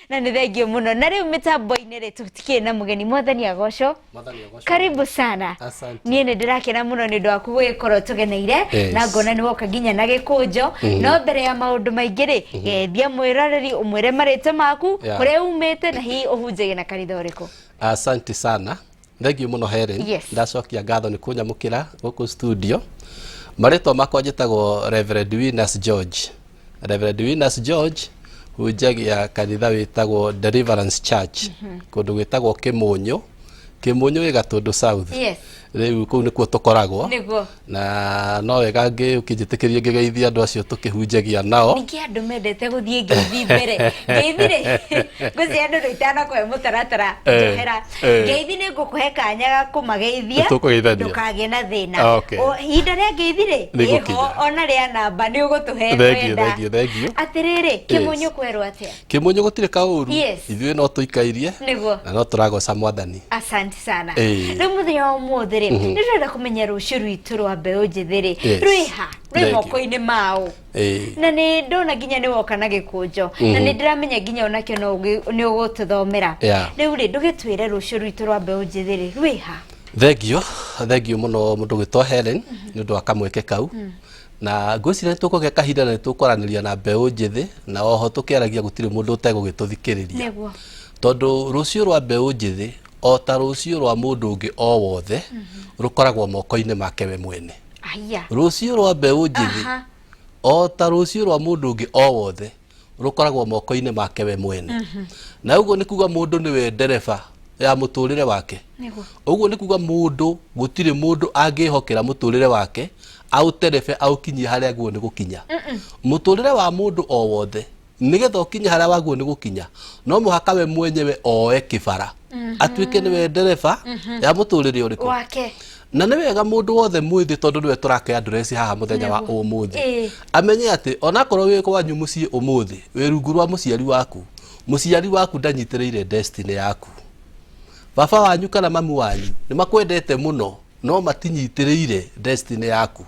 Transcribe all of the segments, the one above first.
Na nĩ thengio mũno. Na rĩu mĩtambo-inĩ rĩ, tũtikĩrĩ na mũgeni. Mwathani agocwo. Mwathani agocwo. Karibu sana. Asante. Niĩ nĩ ndĩrakena mũno nĩ ũndũ waku gũgĩkorwo tũgeneire. Na ngona nĩ woka nginya na gĩkũnjo. No mbere ya maũndũ maingĩ rĩ, geithia mwĩroreri, ũmwĩre marĩtwa maku, kũrĩa umĩte, na hihi ũhunjagia na kanitha ũrĩkũ. Asante sana, thengiũ mũno Helen. Ndacokia ngatho nĩ kũnyamũkĩra gũkũ studio. Marĩtwa makwa njĩtagwo Reverend Winners George. Reverend Winners George, hunjagia kanitha wĩtagwo Deliverance Church, kũndũ gwĩtagwo Kĩmũnyũ. Kĩmũnyũ wĩ Gatũndũ South. Rĩu kũu nĩkuo tũkoragwo. Na no wega ũkĩnjĩtĩkĩrie ngĩgeithia andũ acio tũkĩhunjagia nao. Nĩkĩ andũ mendete gũthiĩ ngeithi mbere? Ngeithi rĩ, ngwĩciria andũ itanakuhe mũtaratara, njohera. Ngeithi nĩ ngũkũhe kanya ga kũmageithia. Tũkũgeithania. Ndũkagĩe na thĩna. O, ihinda rĩa ngeithi rĩ, Nĩ ĩho ngũkinya. ona rĩa namba nĩ ũgũtũhe Thengiũ, wenda. thengiũ, thengiũ. Atĩrĩrĩ, Kĩmũnyũ kwerwo atĩa? Kĩmũnyũ gũtirĩ kaũru. Ithuĩ no tũikairie. Na no tũragoca Mwathani. Asante sana. Rĩu mũthenya wa ũmũthĩ rĩ, nĩ tũrenda kũmenya rũciũ rwitũ rwa mbeũ njĩthĩ rĩ, rwĩha, rwĩ moko-inĩ mao? Na nĩ ndona nginya nĩ woka na gĩkũnjo, na nĩ ndĩramenya nginya onakĩo no nĩ ũgũtũthomera. Rĩu rĩ, ndũgĩtwĩre rũciũ rwitũ rwa mbeũ njĩthĩ rĩ, rwĩha? Thengio, thengio mũno mũndũ gwĩtwo Helen nĩ ũndũ wa kamweke kau. Na ngwĩciria nĩ tũkũgĩa kahinda na nĩ tũkwaranĩria na mbeũ njĩthĩ, na oho tũkĩaragia gũtirĩ mũndũ ũtegũgĩtũthikĩrĩria. Tondũ rũciũ rwa mbeũ njĩthĩ o ta rũciũ rwa mũndũ ũngĩ o wothe rũkoragwo moko-inĩ make we mwene. Rũciũ rwa mbeũ njĩthĩ o ta rũciũ rwa mũndũ ũngĩ o wothe rũkoragwo moko-inĩ make we mwene. Na ũguo nĩ kuga mũndũ nĩwe ndereba ya mũtũrĩre wake. Ũguo nĩ kuga mũndũ, gũtirĩ mũndũ angĩhokera mũtũrĩre wake aũterebe aũkinyie harĩa agĩrĩirwo nĩ gũkinya. Mũtũrĩre wa mũndũ o wothe nĩgetha ũkinye harĩa wagĩrĩirwo nĩ gũkinya, no mũhaka we mwenyewe oe kĩbara, atuĩke nĩwe ndereba ya mũtũrĩre ũrĩkũ? Wake. Na nĩ wega mũndũ wothe mwĩthĩ, tondũ nĩwe tũrake address haha mũthenya wa ũmũthĩ, amenye atĩ onakorwo wĩ kwanyu mũciĩ ũmũthĩ, wĩ rungu rwa mũciari waku, mũciari waku ndanyitĩrĩire destiny yaku. Baba wanyu kana mamu wanyu nĩ makwendete mũno, no matinyitĩrĩire destiny yaku.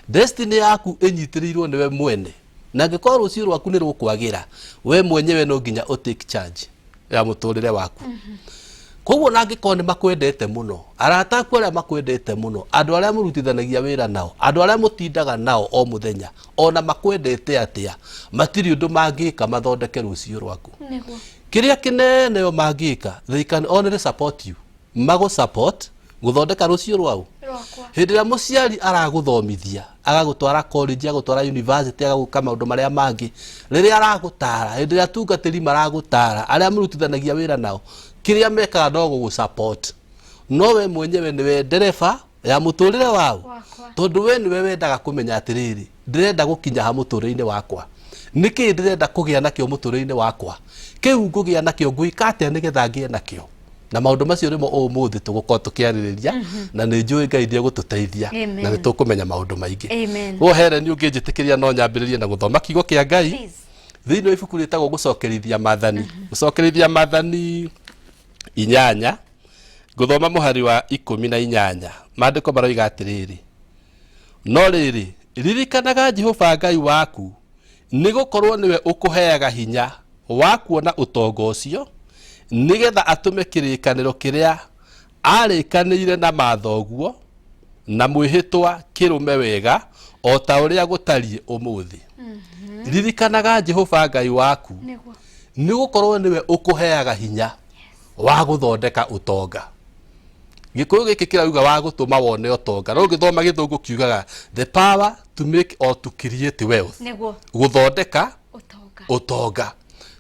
Destiny yaku ĩnyitĩrĩirwo nĩwe mwene, na angĩkorwo rũciũ rwaku nĩ rũkwagĩra, we mwenyewe no nginya ũ take charge ya mũtũrĩre waku. Koguo na angĩkorwo nĩ makwendete mũno, arata aku arĩa makwendete mũno, andũ arĩa mũrutithanagia wĩra nao, andũ arĩa mũtindaga nao o mũthenya, ona makwendete atĩa, matirĩ ũndũ mangĩka mathondeke rũciũ rwaku. Kĩrĩa kĩnene o mangĩka, they can only support you, magũ support gũthondeka rũciũ rwau. Rwakwa. Hĩndĩ ĩrĩa mũciari aragũthomithia, agagũtwara college, agagũtwara university, agagũka maũndũ marĩa mangĩ, rĩrĩa aragũtara, hĩndĩ ĩrĩa atungatĩri maragũtara, arĩa mũrutithanagia wĩra nao, kĩrĩa mekaga no gũgũ support. No we mwenyewe nĩwe ndereba ya mũtũrĩre wao. Wakwa. Tondũ we nĩwe wendaga kũmenya atĩrĩrĩ, ndĩrenda gũkinya ha mũtũrĩre-inĩ wakwa, nĩkĩ ndĩrenda kũgĩa nakĩo mũtũrĩre-inĩ wakwa, kĩu ngũgĩa nakĩo ngwĩka atĩa nĩgetha ngĩe nakĩo. Na maũndũ macio nĩmo ũmũthĩ tũgũkorwo tũkĩarĩrĩria, na nĩ njũĩ Ngai nĩ egũtũteithia na nĩ tũkũmenya maũndũ maingĩ. Koguo Helen, ũngĩnjĩtĩkĩria no nyambĩrĩrie na gũthoma kiugo kĩa Ngai Please. thĩinĩ wa ibuku rĩtagwo Gũcokerithia Maathani. Gũcokerithia Maathani 8, ngũthoma mũhari wa 18. Maandĩko maroiga atĩrĩrĩ, no rĩrĩ, ririkanaga Jehova Ngai waku, nĩ gũkorwo nĩwe ũkũheaga hinya wa kuona ũtonga ũcio, nĩgetha atũme kĩrĩkanĩro kĩrĩa arĩkanĩire na mathoguo na mwĩhĩtwa kĩrũme wega, o ta ũrĩa gũtariĩ ũmũthĩ. Ririkanaga Jehova Ngai waku, nĩ gũkorwo nĩwe ũkũheaga hinya wa gũthondeka ũtonga. Gĩkũyũ gĩkĩ kĩrauga wa gũtũma wone ũtonga, no ũngĩthoma gĩthũngũ kiugaga the power to make or to create wealth. Gũthondeka ũtonga. Ũtonga.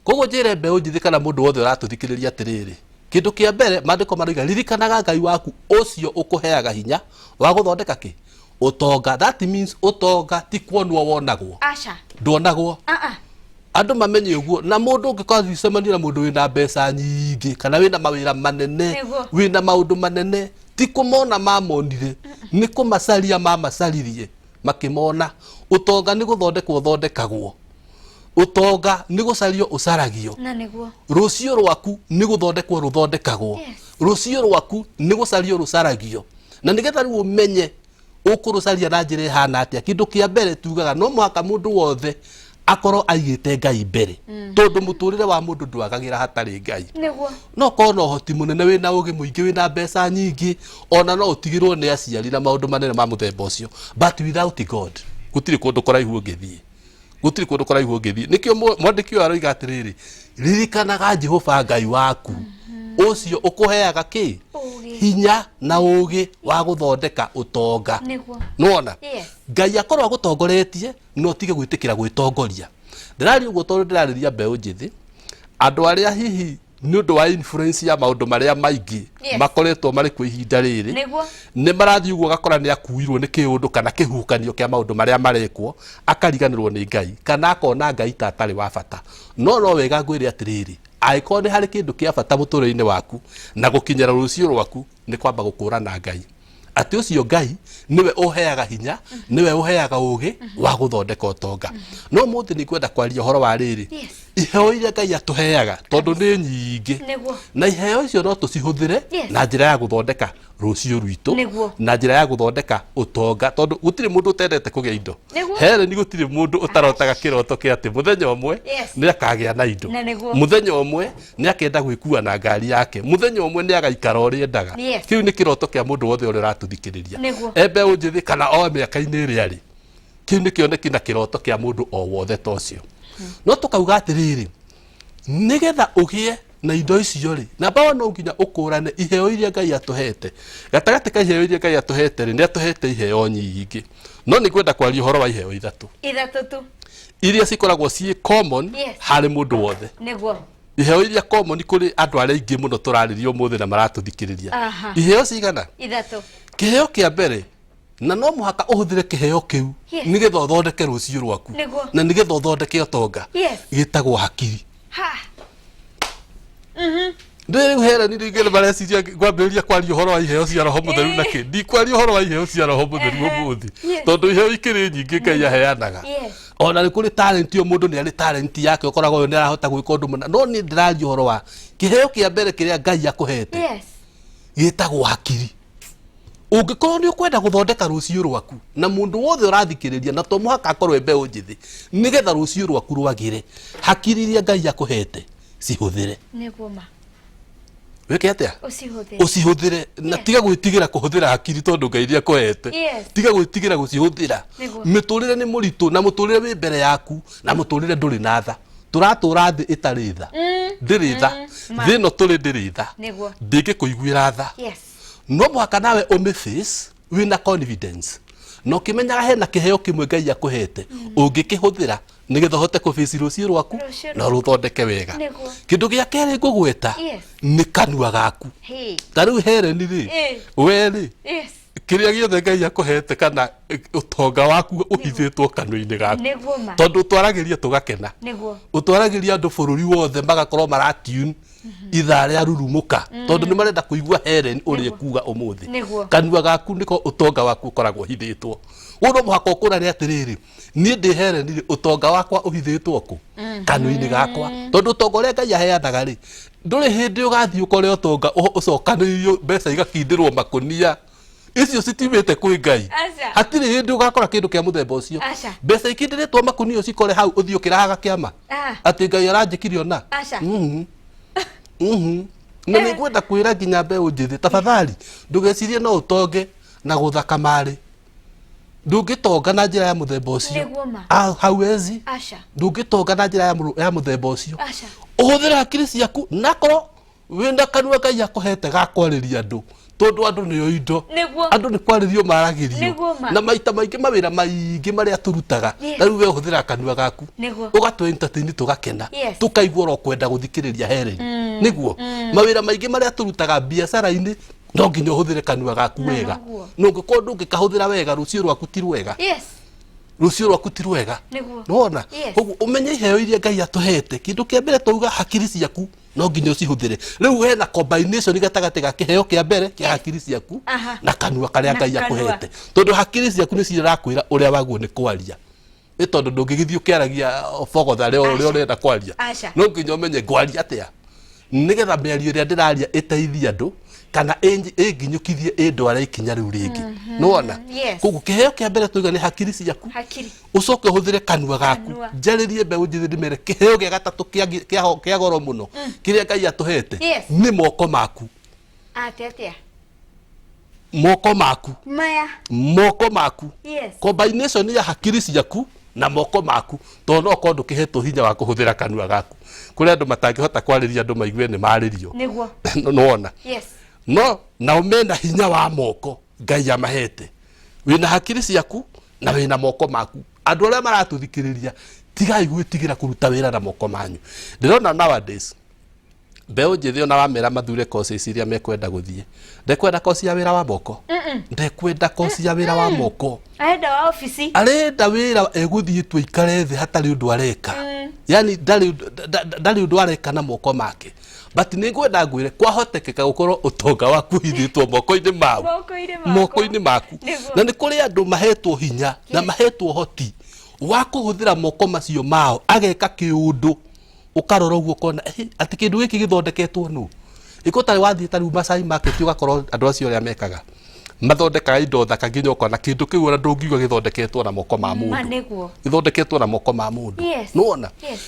Koguo njĩre mbeũ njĩthĩ kana mũndũ wothe ũratũthikĩrĩria atĩrĩrĩ, kĩndũ kĩa mbere maandĩko maroiga, ririkanaga Ngai waku ũcio ũkũheaga hinya wa gũthondeka kĩ? Ũtonga. That means ũtonga ti kuonwo wonagwo. Aca. Ndwonagwo. Ah ah. Andũ mamenye ũguo. Na mũndũ ũngĩkorwo ũcemanie na mũndũ wĩna mbeca nyingĩ kana wĩna mawĩra manene, wĩna maũndũ manene, ti kũmona mamonire, nĩ kũmacaria mamacaririe makĩmona. Ũtonga nĩ gũthondekwo ũthondekagwo, ũtonga nĩ gũcario ũcaragio. Na nĩguo. Rũciũ rwaku nĩ gũthondekwo rũthondekagwo. Rũciũ rwaku nĩ gũcario rũcaragio, na nĩgetha rĩu ũmenye ũkũrũcaria na njĩra ĩhana atĩa, kĩndũ kĩa mbere tugaga no mũhaka mũndũ wothe Akorwo aigĩte Ngai mbere, tondũ mũtũrĩre wa mũndũ ndwagagĩra hatarĩ Ngai. Nĩguo. No ũkorwo na ũhoti mũnene, wĩna ũgĩ mũingĩ, wĩna mbeca nyingĩ, ona no ũtigĩrwo nĩ aciari na maũndũ manene ma mũthemba ũcio, but without God gũtirĩ kũndũ kũraihu ũngĩthiĩ, gũtirĩ kũndũ kũraihu ũngĩthiĩ. Nĩkĩo mwandĩki ũyũ aroiga atĩrĩrĩ, ririkanaga Jehova Ngai waku, ũcio ũkũheaga kĩ? Ũũgĩ. Hinya na ũgĩ wa gũthondeka ũtonga. Nĩguo. Nĩwona? Yes. Ngai akorwo agũtongoretie na ũtige gwĩtĩkĩra gwĩtongoria. Ndĩraria ũguo tondũ ndĩrarĩria mbeũ njĩthĩ, andũ arĩa hihi nĩ ũndũ wa influence ya maũndũ marĩa maingĩ makoretwo marĩ kuo ihinda rĩrĩ, nĩ marathiĩ ũguo ũgakora nĩ akuirwo nĩ kĩũndũ kana kĩhuhũkanio kĩa maũndũ marĩa marekwo, akariganĩrwo nĩ Ngai kana akona Ngai ta atarĩ wa bata. No no wega ngwĩre atĩrĩrĩ, angĩkorwo nĩ harĩ kĩndũ kĩa bata mũtũrĩre-inĩ waku na gũkinyĩra rũciũ rwaku, nĩ kwamba gũkũrana Ngai, atĩ ũcio Ngai nĩwe ũheaga hinya, nĩwe ũheaga ũgĩ wa gũthondeka ũtonga. No mũthĩ nĩ ngwenda kwaria ũhoro wa rĩrĩ, iheo iria Ngai atũheaga, tondũ nĩ nyingĩ, na iheo icio no tũcihũthĩre na njĩra ya gũthondeka rũciũ rwitũ, na njĩra ya gũthondeka ũtonga, tondũ gũtirĩ mũndũ ũtendete kũgĩa indo. Helen, gũtirĩ mũndũ ũtarotaga kĩroto kĩa atĩ mũthenya ũmwe nĩ akagĩa na indo, mũthenya ũmwe nĩ akenda gwĩkua na ngari yake, mũthenya ũmwe nĩ agaikara ũrĩa endaga. Kĩu nĩ kĩroto kĩa mũndũ wothe ũrĩa ũratũthikĩrĩria, e mbeũ njĩthĩ kana o mĩaka-inĩ ĩrĩa arĩ. Kĩu nĩ kĩoneki na kĩroto kĩa mũndũ o wothe ta ũcio. No tũkauga atĩrĩrĩ, nĩgetha ũgĩe na indo icio rĩ, namba one no nginya ũkũrane iheo iria Ngai atũhete. Gatagatĩ ka iheo iria Ngai atũhete rĩ, nĩ atũhete iheo nyingĩ, no nĩ ngwenda kwaria ũhoro wa iheo ithatũ. Ithatũ tu. Iria cikoragwo ciĩ common harĩ mũndũ wothe. Iheo iria common kũrĩ andũ arĩa aingĩ mũno tũrarĩria ũmũthĩ na maratũthikĩrĩria. Iheo cigana? Ithatũ. Kĩheo kĩa mbere, na no mũhaka ũhũthĩre kĩheo kĩu nĩgetha ũthondeke rũciũ rwaku na nĩgetha ũthondeke ũtonga, gĩtagwo hakiri. Ndĩ rĩu Helen, rĩngĩ nĩ mareciria ngwambĩrĩria kwaria ũhoro wa iheo cia Roho Mũtheru na kĩ. Ndikwaria ũhoro wa iheo cia Roho Mũtheru ũmũthĩ, tondũ iheo ikĩrĩ nyingĩ Ngai aheanaga. Ona nĩ kũrĩ talent, o mũndũ nĩ arĩ talent yake, ũkoraga ũyũ nĩ arahota gwĩka ũndũ mũna. No niĩ ndĩraria ũhoro wa kĩheo kĩa mbere kĩrĩa Ngai akũhete, gĩtagwo hakiri. Ũngĩkorwo nĩ ũkwenda gũthondeka rũciũ rwaku, na mũndũ wothe ũrathikĩrĩria, na to mũhaka akorwo e mbeũ njĩthĩ, nĩgetha rũciũ rwaku rwagĩre, hakiri iria Ngai akũhete cihũthĩre. Nĩguo ma. Wĩke atĩa? Ũcihũthĩre. Ũcihũthĩre na tiga gwĩtigĩra kũhũthĩra hakiri, tondũ Ngai nĩ akũhete. Tiga gwĩtigĩra gũcihũthĩra. Mĩtũrĩre nĩ mũritũ, na mũtũrĩre wĩ mbere yaku, na mũtũrĩre ndũrĩ na tha. Tũratũra thĩ ĩtarĩ tha, ndĩrĩ tha. Thĩ ĩno tũrĩ ndĩrĩ tha, ndĩngĩkũiguĩra tha. No mũhaka nawe ũmĩ face wĩna confidence na ũkĩmenyaga hena kĩheo kĩmwe Ngai akũhete ũngĩkĩhũthĩra nĩgetha ũhote kũbĩci rũciũ rwaku Rũciũ na rũthondeke wega. Kĩndũ gĩa kerĩ ngũgweta nĩ kanua gaku. Ta rĩu Helen rĩ, we rĩ, kĩrĩa gĩothe Ngai akũhete kana ũtonga waku ũhithĩtwo kanua-inĩ gaku, Nĩguo ma. tondũ ũtwaragĩria tũgakena, ũtwaragĩria andũ bũrũri wothe magakorwo maratune ithaa rĩa Rurumũka, tondũ nĩ marenda kũigua Helen ũrĩa ekuga ũmũthĩ. Kanua gaku nĩko ũtonga waku ũkoragwo ũhithĩtwo. Ũguo no mũhaka ũkũrane atĩrĩrĩ, niĩ ndĩ Helen rĩ, ũtonga wakwa ũhithĩtwo kũ? Kanua-inĩ gakwa. Tondũ ũtonga ũrĩa Ngai aheanaga rĩ, ndũrĩ hĩndĩ ũgathiĩ ũkore ũtonga ũcokanĩrĩirio, mbeca igakindĩrwo makũnia, icio citiumĩte kwĩ Ngai. Aca. Hatirĩ hĩndĩ ũgakora kĩndũ kĩa mũthemba ũcio. Aca. Mbeca ikindĩrĩtwo makũnia ũcikore hau ũthiĩ ũkĩrahaga kĩama atĩ Ngai aranjĩkire ona. Aca. Na nĩ ngwenda kwĩra nginya mbeũ njĩthĩ, tafadhali ndũgecirie no ũtonge na gũthaka marĩ. Ndũngĩtonga na njĩra ya mũthemba ũcio. Nĩguo ma. Hauwezi. Aca. Ndũngĩtonga na njĩra ya mũthemba ũcio. Aca. Ũhũthĩre hakiri ciaku, nakorwo wĩna kanua Ngai akũhete ga kwarĩria andũ, tondũ andũ nĩo indo. Andũ nĩ kwarĩrio maragĩrio. Nĩguo ma. Na maita maingĩ mawĩra maingĩ marĩa tũrutaga, na rĩu we ũhũthĩraga kanua gaku ũgatũ entertain tũgakena, tũkaigua oro kwenda gũthikĩrĩria Helen. Nĩguo mawĩra maingĩ marĩa tũrutaga biacara-inĩ, no nginya ũhũthĩre kanua gaku wega. Na ũngĩkorwo ndũngĩkahũthĩra wega, rũciũ rwaku ti rwega. Rũciũ rwaku ti rwega. Nĩwona? Koguo ũmenye iheo iria Ngai atũhete. Kĩndũ kĩa mbere twauga hakiri ciaku no nginya ũcihũthĩre. Rĩu hena combination gatagatĩ ga kĩheo kĩa mbere kĩa hakiri ciaku na kanua karĩa Na Ngai kanua. akũhete, tondũ hakiri ciaku nĩcio irakwĩra ũrĩa waguo nĩ kwaria, nĩ tondũ ndũngĩgĩthiĩ ũkĩaragia bogotha rĩa ũrĩa ũrenda kwaria. Aca. No nginya ũmenye ngwaria atĩa nĩgetha mĩario ĩrĩa ndĩraria ĩteithie andũ, Kana ĩnginyũkithie ĩndware ikinya rĩu rĩngĩ. Nĩwona? Yes. Koguo kĩheo kĩa mbere tuiga nĩ hakiri ciaku. Hakiri. Ũcoke ũhũthĩre kanua gaku. Kanua. Njarĩrie mbeũ njĩthĩ ndĩmere kĩheo gĩa gatatũ kĩa goro mũno kĩrĩa Ngai atũhete nĩ moko maku. Atĩa atĩa? Moko maku. Maya. Moko maku. Yes. Combination ya hakiri ciaku na moko maku, tondũ no ũkorwo ndũkĩhetwo hinya wa kũhũthĩra kanua gaku. Kũrĩ andũ matangĩhota kwarĩria andũ maigue nĩ marĩrio. Nĩguo. Nĩwona? Yes. No nao mena hinya wa moko Ngai amahete. Wĩna hakiri ciaku na wĩna moko maku. Andũ arĩa maratũthikĩrĩria, tigai gwĩtigĩra kũruta wĩra na moko manyu. Ndĩrona nowadays mbeũ njĩthĩ ona wamera mathure courses iria mekwenda gũthiĩ, ndekwenda kosi ya wĩra wa moko, ndekwenda kosi ya wĩra wa moko. Arenda wa ofici. Arenda wĩra egũthiĩ tu aikare thĩ hatarĩ ũndũ areka, yani ndarĩ ũndũ areka na moko make. But nĩ ngwenda ngwĩre, kwahotekeka gũkorwo ũtonga waku ũhithĩtwo moko-inĩ mau. Moko-inĩ makwa. Moko-inĩ maku. Nĩguo. Na nĩ kũrĩ andũ mahetwo hinya na mahetwo ũhoti wa kũhũthĩra moko macio mao, ageka kĩũndũ ũkarora ũguo ũkona, "Ĩ, atĩ kĩndũ gĩkĩ gĩthondeketwo nũ?" Ĩko ũtarĩ wathiĩ ta rĩu Masai Market, ũgakorwo andũ acio ũrĩa mekaga mathondekaga indo thaka nginya ũkona kĩndũ kĩu ona ndũngiuga gĩthondeketwo na moko ma Ma mũndũ. Nĩguo. Gĩthondeketwo na moko ma mũndũ. Yes. Nĩwona? Yes.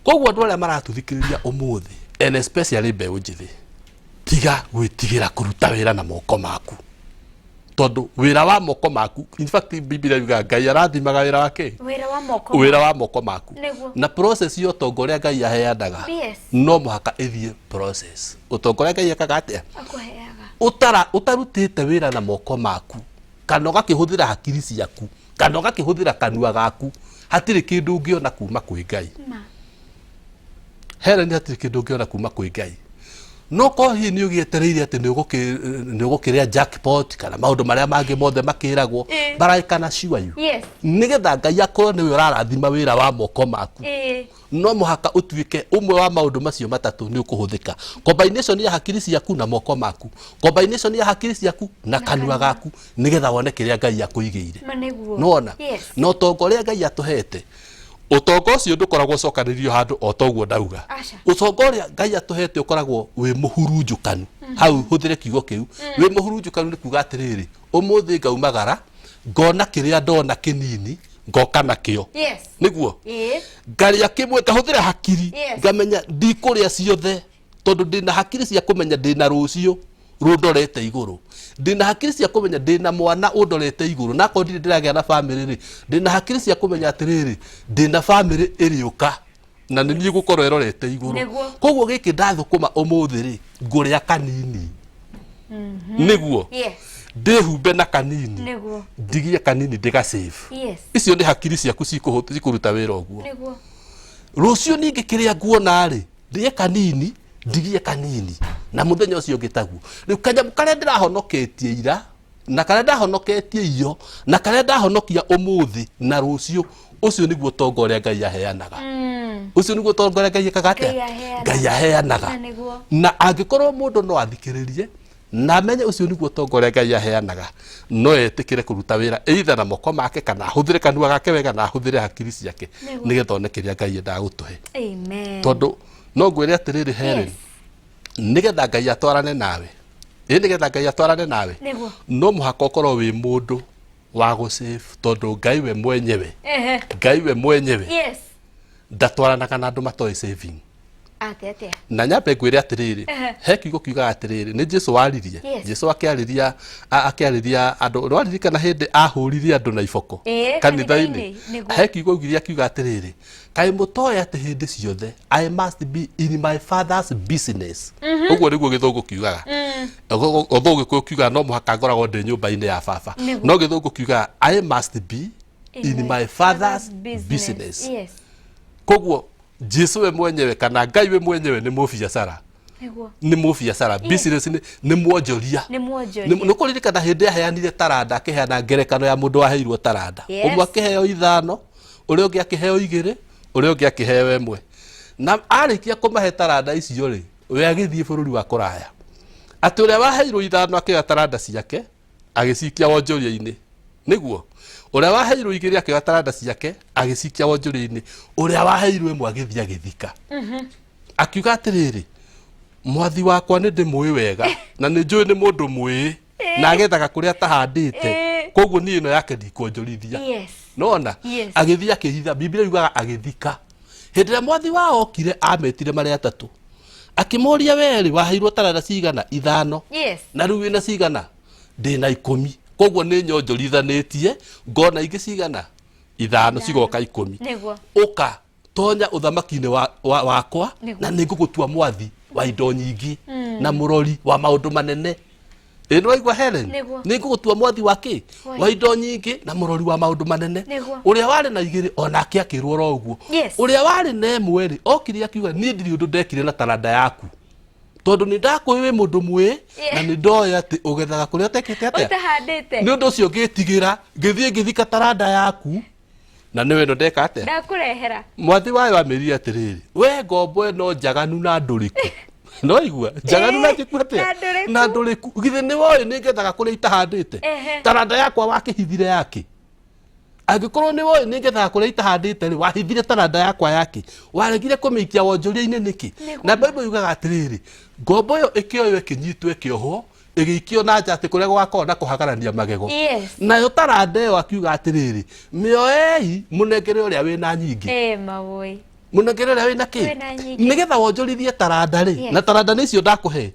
Koguo andũ arĩa maratũthikĩrĩria ũmũthĩ, and especially mbeũ njĩthĩ, tiga gwĩtigĩra kũruta wĩra na moko maku, tondũ wĩra wa moko maku, in fact Biblia yugaga Ngai arathimaga wĩra wake. Wĩra wa moko. Wĩra wa moko maku. Nĩguo. Na process ya ũtonga ũrĩa Ngai aheanaga, no mũhaka ĩthiĩ process. Ũtonga ũrĩa Ngai ekaga atĩa? Akũheaga. Ũtara ũtarutĩte wĩra na moko maku, kana ũgakĩhũthĩra hakiri ciaku, kana ũgakĩhũthĩra kanua gaku, hatirĩ kĩndũ ũngĩona kuma kwĩ Ngai. Ma. Helen, hatirĩ kĩndũ ũngĩona kuma kwĩ Ngai. No korwo hihi nĩ ũgĩetereire atĩ nĩ ũgũkĩrĩa jackpot kana maũndũ marĩa mangĩ mothe makĩragwo, but I can assure you, nĩgetha Ngai akorwo nĩwe ũrarathima wĩra wa moko maku, no mũhaka ũtuĩke ũmwe wa maũndũ macio matatũ nĩ ũkũhũthĩka: combination ya hakiri ciaku na moko maku, combination ya hakiri ciaku na kanua gaku, nĩgetha wone kĩrĩa Ngai akũigĩire. Ma nĩguo. Nĩwona? Yes. Na ũtonga ũrĩa Ngai atũhete, ũtonga ũcio ndũkoragwo ũcokanĩrĩirio handũ o toguo ndauga. Aca. Ũtonga ũrĩa Ngai atũhete ũkoragwo wĩ mũhurunjũkanu. Hau hũthĩre kiugo kĩu, wĩ mũhurunjũkanu, nĩ kuga atĩrĩrĩ, ũmũthĩ ngaumagara ngona kĩrĩa ndona kĩnini, ngoka nakĩo. Nĩguo ngarĩa kĩmwe, ngahũthĩra hakiri, ngamenya ndikũrĩa ciothe, tondũ ndĩna hakiri cia kũmenya ndĩna rũciũ rũndorete igũrũ, ndĩna hakiri cia kũmenya ndĩna mwana ũndorete igũrũ, na akorwo ndirĩ ndĩragĩa na bamĩrĩ rĩ, ndĩna hakiri cia kũmenya atĩrĩrĩ, ndĩna bamĩrĩ ĩrĩũka na nĩ niĩ gũkorwo ĩrorete igũrũ. Koguo gĩkĩ ndathũkũma ũmũthĩ rĩ, ngũrĩa kanini nĩguo ndĩhumbe na kanini, ndigie kanini ndĩga save. Icio nĩ hakiri ciaku cikũruta wĩra ũguo. Rũciũ ningĩ kĩrĩa nguona rĩ, ndĩe kanini, ndigie kanini, na mũthenya ũcio ũngĩ taguo. Rĩu kanyamũ karĩa ndĩrahonoketie ira na karĩa ndahonoketie iyo na karĩa ndahonokia ũmũthĩ na rũciũ, ũcio nĩguo ũtonga ũrĩa Ngai aheanaga. Ũcio nĩguo ũtonga ũrĩa Ngai ekaga atĩa? Ngai aheanaga. Ngai aheanaga. Na nĩguo. Na angĩkorwo mũndũ no athikĩrĩrie na amenye ũcio nĩguo ũtonga ũrĩa Ngai aheanaga, no etĩkĩre kũruta wĩra either na moko make, kana ahũthĩre kanua gake wega na ahũthĩre hakiri ciake, nĩgetha one kĩrĩa Ngai endaga gũtũhe. Amen. Tondũ no ngwĩre atĩrĩrĩ, Helen, nĩgetha Ngai atwarane nawe, ĩ nĩgetha Ngai atwarane nawe, no mũhaka ũkorwo wĩ mũndũ wa gũsave, tondũ Ngai we mwenyewe, Ngai we mwenyewe ndatwaranaga na andũ matoĩ saving. Atĩa atĩa? Na nyambe ngwĩre atĩrĩrĩ, he kiugo kiugaga atĩrĩrĩ, nĩ Jesu waririe. Jesu akĩarĩria andũ, nĩwaririkana hĩndĩ ahũrire andũ na iboko Ĩĩ, kanitha-inĩ? kanitha-inĩ, nĩguo. He kiugo augire, akiuga atĩrĩrĩ, "Kaĩ mũtoĩ atĩ hĩndĩ ciothe I must be in my father's business?" Ũguo nĩguo gĩthũngũ kiugaga. Although gĩkũyũ kiugaga no mũhaka ngoragwo ndĩ nyũmba-inĩ ya baba, no gĩthũngũ kiugaga "I must be in my father's business." Koguo Jesu we mwenyewe kana Ngai we mwenyewe nĩ mũbiacara. Nĩ mũbiacara. Business nĩ mwonjoria. Nĩ mwonjoria. Nĩ kũririkana hĩndĩ aheanire taranda, akĩheana ngerekano ya mũndũ waheirwo taranda. Ũmwe akĩheo 5, ũrĩa ũngĩ akĩheo 2, ũrĩa ũngĩ akĩheo 1. Na arĩkia kũmahe taranda icio rĩ, we agĩthiĩ bũrũri wa kũraya. Atĩ ũrĩa waheirwo 5 akĩoya taranda ciake agĩcikia wonjoria-inĩ. Nĩguo ũrĩa waheirwo 2 akĩoya taranda ciake agĩcikia wonjoria-inĩ, ũrĩa waheirwo 1 agĩthiĩ agĩthika. Akiuga atĩrĩrĩ, Mwathi wakwa nĩ ndĩmũĩ wega na nĩ njũĩ nĩ mũndũ mwĩĩ na agethaga kũrĩa atahandĩte. Koguo niĩ ĩno yake ndikuonjorithia. Nona agĩthiĩ akĩhitha. Biblia yugaga agĩthika. Hĩndĩ ĩrĩa mwathi wao okire, ametire marĩ atatũ, akĩmoria, werĩ waheirwo taranda cigana? 5. Na rĩu wĩna cigana? Ndĩna 10. Koguo nĩ nyonjorithanĩtie ngona ingĩ cigana? 5, cigoka 10. Ũka tonya ũthamaki-inĩ wakwa na nĩ ngũgũtua mwathi wa indo nyingĩ na mũrori wa maũndũ manene. Ĩ nĩ waigua, Helen? Nĩguo. Nĩ ngũgũtua mwathi wa kĩ? Wa wa indo nyingĩ na mũrori wa maũndũ manene. Ũrĩa warĩ na 2 onake akĩrwo oro ũguo. Ũrĩa warĩ na 1 rĩ, okire akiuga, niĩ ndirĩ ũndũ ndekire na taranda yaku, tondũ nĩ ndakũĩ wĩ mũndũ mwĩ na nĩ ndoĩ atĩ ũgethaga kũrĩa ũtekĩte atĩa? Ũtahandĩte. Nĩ ũndũ ũcio ngĩtigĩra, ngĩthiĩ ngĩthika taranda yaku, na nĩwe ĩno ndeka atĩa? Ndakũrehera. Mwathi wayo amĩrire atĩrĩrĩ, we ngombo ĩno njaganu na ndũrĩku. No igua njaganu na njĩku atĩa? Na ndũrĩku. Na ndũrĩku. Githĩ nĩ woĩ nĩ ngethaga kũrĩa itahandĩte? Taranda yakwa wakĩhithire yakĩ? Angĩkorwo nĩ woĩ nĩ ngethaga kũrĩa itahandĩte rĩ, wahithire taranda yakwa yakĩ? Waregire kũmĩikia wonjoria-inĩ nĩkĩ? Na Bible yugaga atĩrĩrĩ, ngombo ĩyo ĩkĩoywo, ĩkĩnyitwo, ĩkĩohwo, ĩgĩikio na nja, atĩ kũrĩa gũgakorwo na kũhagarania magego. Nayo taranda ĩyo akiuga atĩrĩrĩ, mĩoei mũnengere ũrĩa wĩna nyingĩ. Ĩ mawoi. Mũnengere ũrĩa wĩna kĩ? Wĩna nyingĩ. Nĩgetha wonjorithie taranda rĩ, na taranda nĩ icio ndakũhe.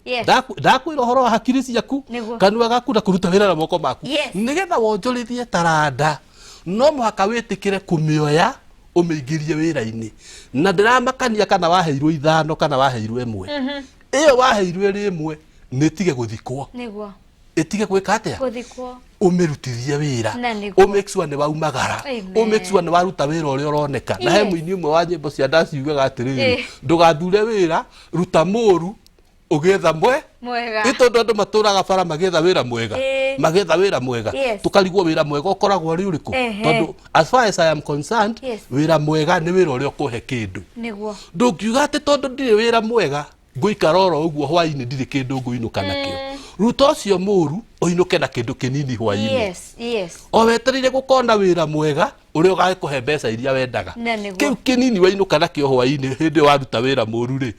Ndakwĩra ũhoro wa hakiri ciaku, kanua gaku, na kũruta wĩra na moko maku. Nĩgetha wonjorithie taranda, no mũhaka wĩtĩkĩre kũmĩoya ũmĩingĩrie wĩra-inĩ. Na ndĩramakania kana waheirwo 5 kana waheirwo 1. Ĩyo waheirwo ĩrĩ 1 nĩ ĩtige gũthikwo. Ĩtige gwĩka atĩa? Gũthikwo. Ũmĩrutithie wĩra. Na nĩguo. Ũ make sure nĩ waumagara. Amen. Ũ make sure nĩ waruta wĩra ũrĩa ũroneka. Na he mũini ũmwe wa nyĩmbo cia ndaciugaga atĩrĩrĩ, ndũgathure wĩra, ruta mũru ũgĩetha mwe. Mwega. Ĩ tondũ andũ matũraga bara magĩetha wĩra mwega. Magĩetha wĩra mwega. Tũkarigwo wĩra mwega ũkoragwo ũrĩ ũrĩkũ? Tondũ as far as I am concerned, wĩra mwega nĩ wĩra ũrĩa ũkũhe kĩndũ. Ndũngiuga atĩ tondũ ndirĩ wĩra mwega ngũikara oro ũguo hwainĩ ndirĩ kĩndũ ngũinũka nakĩo. Ruta ũcio mũru ũinũke na kĩndũ kĩnini hwainĩ. O wetereire gũkona wĩra mwega ũrĩa ũgagĩkũhe mbeca iria wendaga. Na nĩguo. Kĩu kĩnini wainũka nakĩo hwainĩ hĩndĩ ĩyo waruta wĩra mũru rĩ,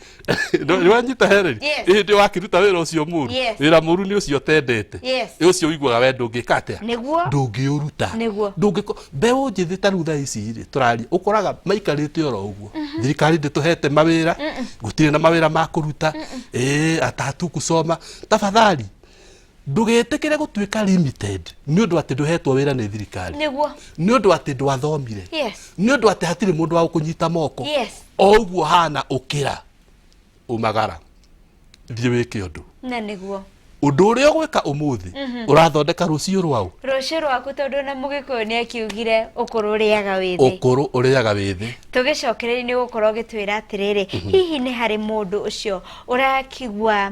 nĩ wanyita, Helen? Hĩndĩ ĩyo wakĩruta wĩra ũcio mũru, wĩra mũru nĩ ũcio ũtendete, ũcio ũiguaga we ndũngĩka atĩa? Ndũngĩũruta. Ndũngĩko mbeũ njĩthĩ ta rĩu thaa ici rĩ tũraria, ũkoraga maikarĩte oro ũguo, thirikari ndĩtũhete mawĩra, gũtirĩ na mawĩra ma kũruta, ĩĩ atatu kusoma. Tafadhali ndũgetĩkĩre gũtuĩka limited nĩ ũndũ atĩ ndũhetwo wĩra nĩ thirikari, nĩ ũndũ atĩ ndwathomire, nĩ ũndũ atĩ hatirĩ mũndũ wa gũkũnyita moko. O ũguo hana, ũkĩra, umagara, thiĩ wĩke ũndũ. Na nĩguo. Ũndũ ũrĩa ũgwĩka ũmũthĩ ũrathondeka rũciũ rwaũ? Rũciũ rwaku, tondũ na mũgĩkũyũ nĩ akiugire ũkũrũ ũrĩaga wĩthĩ. Ũkũrũ ũrĩaga wĩthĩ. Tũgĩcokereria nĩ gũkorwo ũgĩtwĩra atĩrĩrĩ, hihi nĩ harĩ mũndũ ũcio ũrakigua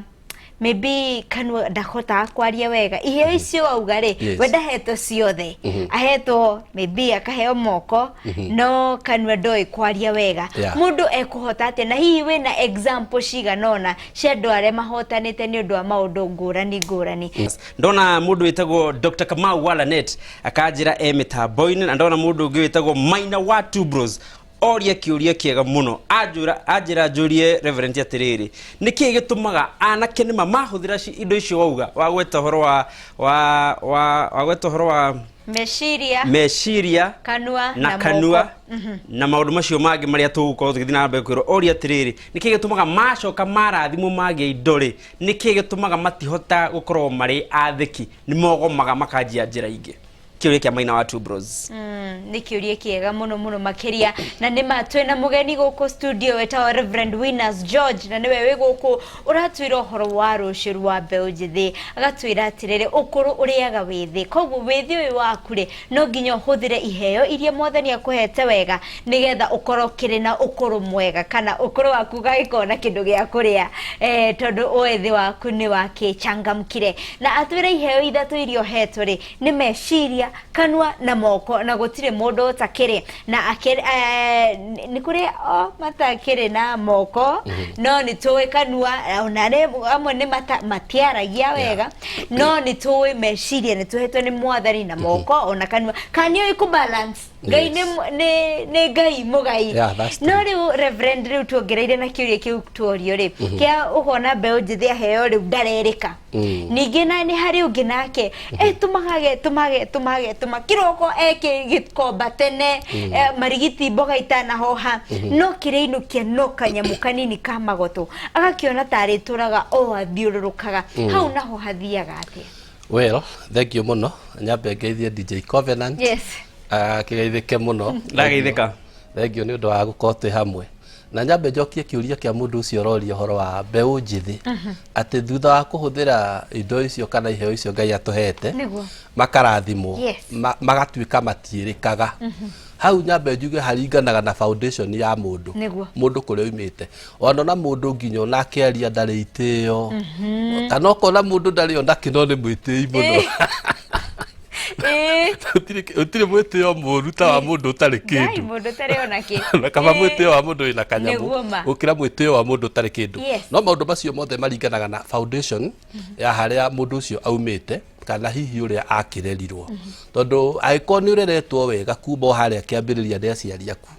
maybe kanua ndahotaga kwaria wega, iheo icio wauga rĩ, we ndahetwo ciothe, ahetwo maybe akaheo moko no kanua ndoĩ kwaria wega, mũndũ ekũhota atĩa? Na hihi wĩna example cigana ũna cia andũ arĩa mahotanĩte nĩ ũndũ wa maũndũ ngũrani ngũrani? Ndona mũndũ wĩtagwo Dr. Kamau wa Lanet akanjĩra e mĩtambo-inĩ, na ndona mũndũ ũngĩ wĩtagwo Maina wa Two Bros oria kĩũria kĩega mũno, anjũra anjĩra njũrie Reverend atĩrĩrĩ, nĩkĩĩ gĩtũmaga anake nĩma mahũthĩra indo icio wauga, wagweta ũhoro wa wa wa wagweta ũhoro wa meciria, meciria, kanua, na kanua na maũndũ macio mangĩ marĩa tũgũkorwo tũgĩthiĩ na mbere kwĩrwo, oria atĩrĩrĩ, nĩkĩĩ gĩtũmaga macoka marathimwo magĩa indo rĩ, nĩkĩĩ gĩtũmaga matihota gũkorwo marĩ athĩki, nĩ mogomaga makanjia njĩra ingĩ? Kĩũria kĩa Maina wa Two Bros. Nĩ kĩũria kĩega mũno mũno makĩria, na nĩ ma twĩna mũgeni gũkũ studio wetagwo Reverend Winners George, na nĩwe wĩ gũkũ ũratwĩra ũhoro wa rũciũ rwa mbeũ njĩthĩ, agatwĩra atĩrĩrĩ, ũkũrũ ũrĩaga wĩthĩ, koguo wĩthĩ ũyũ waku rĩ, no nginya ũhũthĩre iheo iria mwathani akũhete wega, nĩgetha ũkorwo ũkĩrĩ na ũkũrũ mwega, kana ũkũrũ waku ũgagĩkorwo na kĩndũ gĩa kũrĩa, tondũ wĩthĩ waku nĩ wakĩchangamkire. Na atwĩra iheo ithatũ iria ũhetwo rĩ, nĩ meciria, kanua na moko, na gũtirĩ mũndũ ũtakĩrĩ na akĩrĩ, nĩ kũrĩ o matakĩrĩ na moko, no nĩ tũĩ kanua ona amwe nĩ matiaragia wega, no nĩ tũĩ meciria nĩ tũhetwo nĩ mwathani na moko ona kanua. Kana nĩ ũĩ kũ balance? Ngai nĩ nĩ Ngai mũgai. Yeah, that's No true. rĩu Reverend, rĩu tuongereire na kĩũria kĩu tuorio rĩ, kĩa ũkona mbeũ njĩthĩ aheo rĩu ndarerĩka. Ningĩ na nĩ harĩ ũngĩ nake etũmaga agetũma agetũma agetũma kĩroko eke gĩkomba tene, marigiti mboga itanahoha, no kĩrĩa inũkia no kanyamũ kanini ka magoto, agakĩona tarĩ tũraga o athiũrũrũkaga hau. Naho hathiaga atĩa? Well, thank you mũno. Nyambe ngeithie DJ Covenant. Akĩgeithĩke mũno. Ndageithĩka. Thank you nĩ ũndũ wa gũkorwo twĩ hamwe. Na nyambe njokie kĩũria kĩa mũndũ ũcio ũroria ũhoro wa mbeũ njĩthĩ, atĩ thutha wa kũhũthĩra indo icio kana iheo icio Ngai atũhete, makarathimwo, magatuĩka matiĩrĩkaga. Hau nyambe njuge haringanaga na foundation ya mũndũ, mũndũ kũrĩa oimĩte. Wanona mũndũ nginya ona akĩaria ndarĩ itĩo, kana ũkona mũndũ ndarĩ ona kĩ, no nĩ mwĩtĩi mũno. Gũtirĩ mwĩtĩo mũru ta wa mũndũ ũtarĩ Ngai, kĩndũ. Mũndũ ũtarĩ ona kĩ. Na kaba mwĩtĩo wa mũndũ wĩna kanyamũ Nĩguo ma. gũkĩra mwĩtĩo wa mũndũ ũtarĩ kĩndũ. No maũndũ macio mothe maringanaga na foundation ya harĩa mũndũ ũcio aumĩte, kana hihi ũrĩa akĩrerirwo, tondũ angĩkorwo nĩ ũreretwo wega kuma o harĩa kĩambĩrĩria nĩ aciari aku,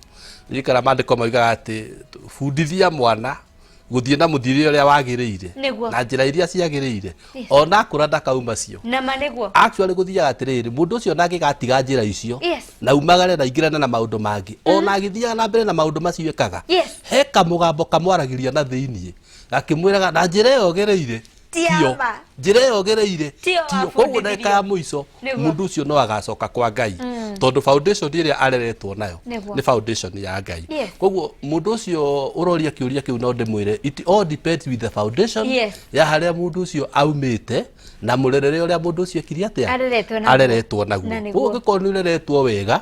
ririkana maandĩko moigaga atĩ bundithia mwana gũthiĩ na mũthiĩre ũrĩa wagĩrĩire na njĩra iria ciagĩrĩire, ona akũra ndakauma cio. Nama nĩguo. Actually gũthiaga atĩrĩrĩ, mũndũ ũcio ona angĩgatiga njĩra icio na umagare na aingĩrane na maũndũ mangĩ, ona agĩthiaga na mbere na maũndũ macio ekaga, he kamũgambo kamwaragĩria na thĩiniĩ gakĩmwĩraga na njĩra ĩyo ũgereire Ti tiyo. ya ma. Njĩra ĩyo ũgereire Tiyo tiyo. Koguo ndagĩka ya wabundithirio. mũico mũndũ ũcio no agacoka kwa Ngai, tondũ foundation ĩrĩa areretwo nayo nĩ foundation ya Ngai. Koguo mũndũ ũcio ũroria kĩũria kĩu, no ndĩmwĩre it all depends with the foundation ya harĩa mũndũ ũcio aumĩte na mũrerere ũrĩa mũndũ ũcio ekire atĩa, Areretwo naguo. areretwo naguo. Na nĩguo. Koguo ũngĩkorwo nĩ ũreretwo wega,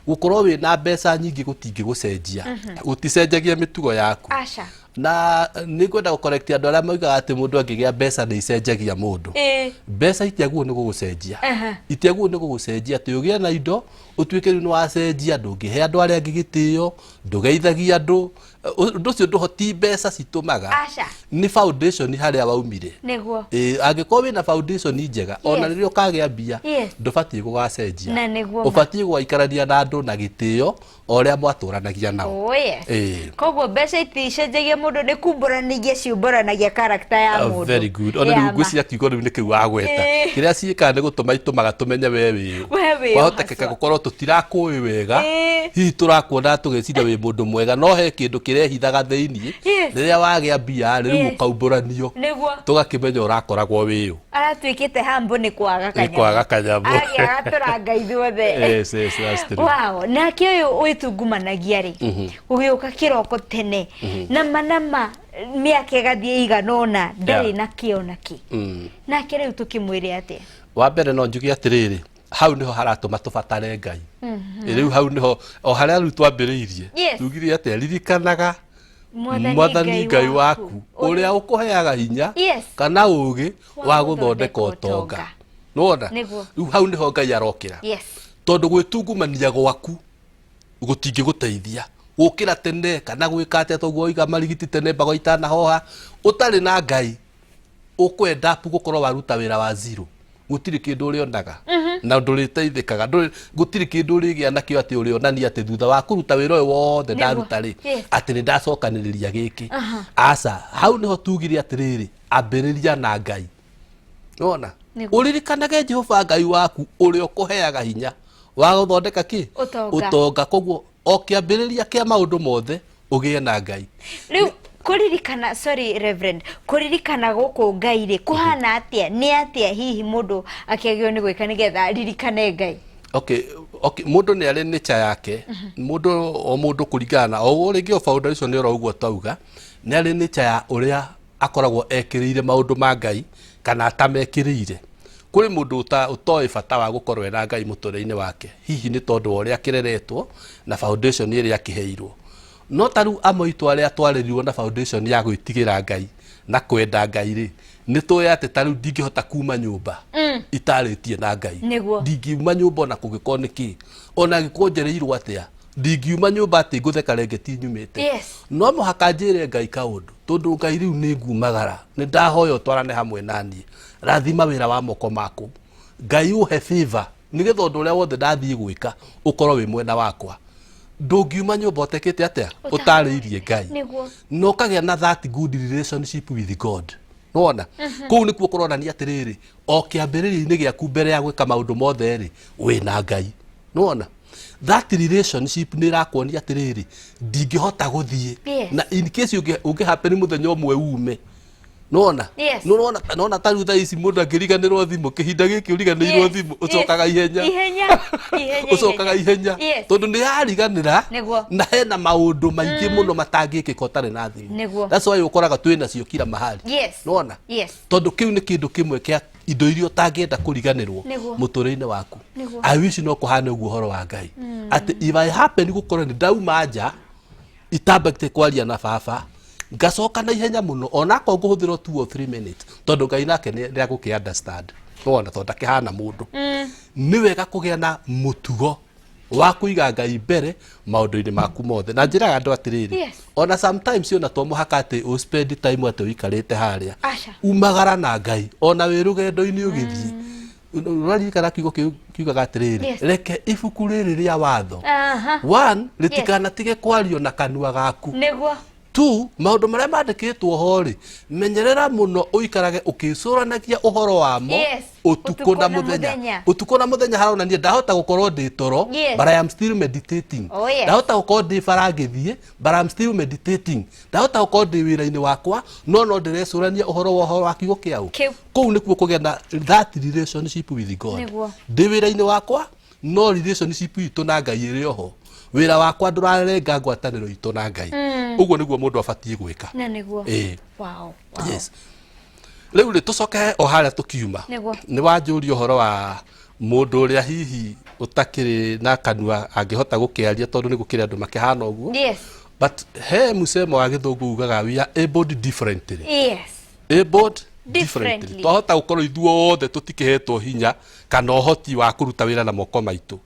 gũkorwo wĩna mbeca nyingĩ gũtingĩgũcenjia, gũticenjagia mĩtugo yaku. Aca. Na nĩ ngwenda gũkorekti andũ arĩa moigaga atĩ mũndũ angĩgĩa mbeca nĩ icenjagia mũndũ. Mbeca itiagwo nĩ gũgũcenjia, itiagwo nĩ gũgũcenjia atĩ ũgĩe na indo ũtuĩke rĩu nĩ wacenjia, ndũngĩhe andũ arĩa angĩ gĩtĩo, ndũgeithagia andũ. Ũndũ ũcio ndũhoti, mbeca citũmaga. Aca. Nĩ foundation harĩa waumire. Ĩĩ, angĩkorwo wĩna foundation njega, ona rĩrĩa ũkagĩa mbia, ndũbatiĩ gũgacenjia. Na nĩguo ma. Ũbatiĩ gũgaikarania na andũ na gĩtĩo o ũrĩa mwatũranagia nao. Oh, yes. Koguo mbeca iticenjagia mũndũ, nĩ kumbũranagia ciumbũranagia character ya Oh, mũndũ. very good. Ona rĩu ngwĩciria kiugo rĩu nĩkĩu wagweta. Kĩrĩa ciĩkaga nĩ gũtũma itũmaga tũmenye we wĩ ũ. We wĩ ũ Kwahotekeka haswa. gũkorwo tũtirakũĩ wega, hihi tũrakuona tũgĩciria wĩ mũndũ mwega, no he kĩndũ kĩrehithaga thĩiniĩ. Rĩrĩa wagĩa mbia rĩ, rĩu ũkaumbũranio, tũgakĩmenya ũrakoragwo wĩ ũ. Aratuĩkĩte humble nĩ kwaga Nĩ kanyamũ. kwaga kanyamũ. Agĩaga tũranga ithuothe. Yes, that's true. Wow, nake ũyũ wĩtungumanagia rĩ, gũgĩũka kĩroko tene, nama nama mĩaka ĩgathiĩ igana ũna ndarĩ na kĩo na kĩ. Nake rĩu tũkĩmwĩre atĩa? Wa mbere no njuge atĩrĩrĩ, hau nĩho haratũma tũbatare Ngai. Rĩu hau nĩho o harĩa rĩu twambĩrĩirie, tugire atĩa? Ririkanaga Mwathani Mwathani Ngai waku ũrĩa ũkũheaga hinya kana ũũgĩ wa gũthondeka ũtonga. Nĩwona? Rĩu hau nĩho Ngai arokĩra, tondũ gwĩtungumania gwaku gũtingĩgũteithia gũkĩra tene kana gwĩka atĩa, toguo oiga marigiti tene mbago itanahoha. Ũtarĩ na Ngai ũkwenda up gũkorwo waruta wĩra wa zero, gũtirĩ kĩndũ ũrĩonaga na ndũrĩteithĩkaga. Gũtirĩ kĩndũ ũrĩgĩa nakĩo atĩ ũrĩonania atĩ thutha wa kũruta wĩra ũyũ wothe ndaruta rĩ, atĩ nĩ ndacokanĩrĩria gĩkĩ. Aca, hau nĩho tugire atĩrĩrĩ, ambĩrĩria na Ngai. Nĩwona? Ũririkanage Jehova Ngai waku ũrĩa ũkũheaga hinya wa gũthondeka kĩ? Ũtonga. Ũtonga. Koguo o kĩambĩrĩria kĩa maũndũ mothe ũgĩe na Ngai. Rĩu kũririkana, sorry Reverend, kũririkana gũkũ Ngai rĩ kũhana atĩa? Nĩ atĩa hihi mũndũ akĩagĩrĩirwo nĩ gwĩka nĩgetha aririkane Ngai? Okay, mũndũ nĩ arĩ nature yake, mũndũ o mũndũ kũringana na o rĩngĩ o foundation oro ũguo twauga, nĩ arĩ nature ya ũrĩa akoragwo ekĩrĩire maũndũ ma Ngai kana atamekĩrĩire. Kũrĩ mũndũ ũtoĩ bata wa gũkorwo ena Ngai mũtũrĩre-inĩ wake, hihi nĩ tondũ wa ũrĩa akĩreretwo na foundation ĩrĩa akĩheirwo. No ta rĩu amwe aitũ arĩa twarerirwo na foundation ya gwĩtigĩra Ngai na kwenda Ngai rĩ, nĩ tũĩ atĩ ta rĩu ndingĩhota kuma nyũmba itarĩtie na Ngai. Ndingiuma nyũmba ona kũngĩkorwo nĩ kĩ, ona angĩkorwo njereirwo atĩa, ndingiuma nyũmba atĩ ngũthe karengeti nyumĩte. No mũhaka njĩre Ngai kaũndũ, tondũ Ngai rĩu nĩ ngumagara, nĩ ndahoya ũtwarane hamwe na niĩ, rathima wĩra wa moko maku, Ngai ũhe favor. Nĩgetha ũndũ ũrĩa wothe ndathiĩ gwĩka ũkorwo wĩ mwena wakwa. Ndũngiuma nyũmba ũtekĩte atĩa? Ũtarĩirie Ngai. Nĩguo. Na ũkagĩa na that good relationship with God. Nĩwona? Kũu nĩkuo kũronania atĩrĩrĩ, o kĩambĩrĩria-inĩ gĩaku mbere ya gwĩka maũndũ mothe rĩ, wĩna Ngai. Nĩwona? That relationship nĩ ĩrakuonia atĩrĩrĩ, ndingĩhota gũthiĩ. Yes. Na in case ũngĩ ũngĩ happen mũthenya ũmwe ume, nona Yes. nona nona ta rĩu thaa ici mũndũ angĩriganĩrwo thimũ kĩhinda gĩkĩ ũriganĩirwo Yes, thimũ yes. ũcokaga ihenya Ihenya, ihenya, ũcokaga ihenya Yes. tondũ nĩ yariganĩra Nĩguo. na hena maũndũ maingĩ mũno matangĩkĩka ũtarĩ na thimũ Nĩguo. that's why ũkoraga twĩ nacio kila mahali Yes. nona Yes. tondũ kĩu nĩ kĩndũ kĩmwe kĩa indo iria ũtangĩenda kũriganĩrwo Nĩguo. mũtũrĩre-inĩ waku Nĩguo. I wish no kũhane ũguo ũhoro wa Ngai atĩ if I happen gũkorwo nĩ ndauma nja itambete kwaria na baba ngacoka na ihenya mũno onakorwo ngũhũthĩra o 2 or 3 minutes tondũ Ngai nake nĩ nĩ agũkĩ understand nĩwona tondũ ndakĩhana mũndũ nĩ wega kũgĩa na mũtugo wa kũiga Ngai mbere maũndũ-inĩ maku mothe na njĩraga andũ atĩrĩrĩ Yes. ona sometimes ona to mũhaka atĩ ũ spend time atĩ ũikarĩte harĩa Aca. umagara na Ngai ona wĩ rũgendo-inĩ ũgĩthiĩ ũraririkana kiugo kĩu kiugaga atĩrĩrĩ Yes. reke ibuku rĩrĩ rĩa watho Aha. one rĩtikanatige kwario na kanua gaku Nĩguo. two maũndũ marĩa mandĩkĩtwo ho rĩ menyerera mũno ũikarage ũkĩcũranagia ũhoro wamo Yes. ũtukũ na mũthenya ũtukũ na mũthenya haronania ndahota gũkorwo ndĩ toro Yes. but I am still meditating Oh, yes. ndahota gũkorwo ndĩ bara ngĩthiĩ but I am still meditating ndahota gũkorwo ndĩ wĩra-inĩ wakwa no no ndĩrecũrania ũhoro wa ũhoro wa kiugo kĩa ũ Kĩu. kũu nĩkuo kũgĩa na that relationship with God Nĩguo. ndĩ wĩra-inĩ wakwa no relationship itũ na Ngai ĩrĩ oho wĩra wakwa ndũrarenga ngwatanĩro itũ na Ngai ũguo nĩguo mũndũ abatiĩ gwĩka Na nĩguo. Ĩĩ. Wow. Wow. Yes. Rĩu rĩ tũcoke o harĩa tũkiuma Nĩguo. nĩ wanjũria ũhoro wa mũndũ ũrĩa hihi ũtakĩrĩ na kanua angĩhota gũkĩaria tondũ nĩ gũkĩrĩ andũ makĩhana ũguo Yes. but he musemo wa gĩthũngũ ugaga we are abled differently Yes. abled Differently. differently twahota gũkorwo ithuothe tũtikĩhetwo hinya kana ũhoti wa kũruta wĩra na moko maitũ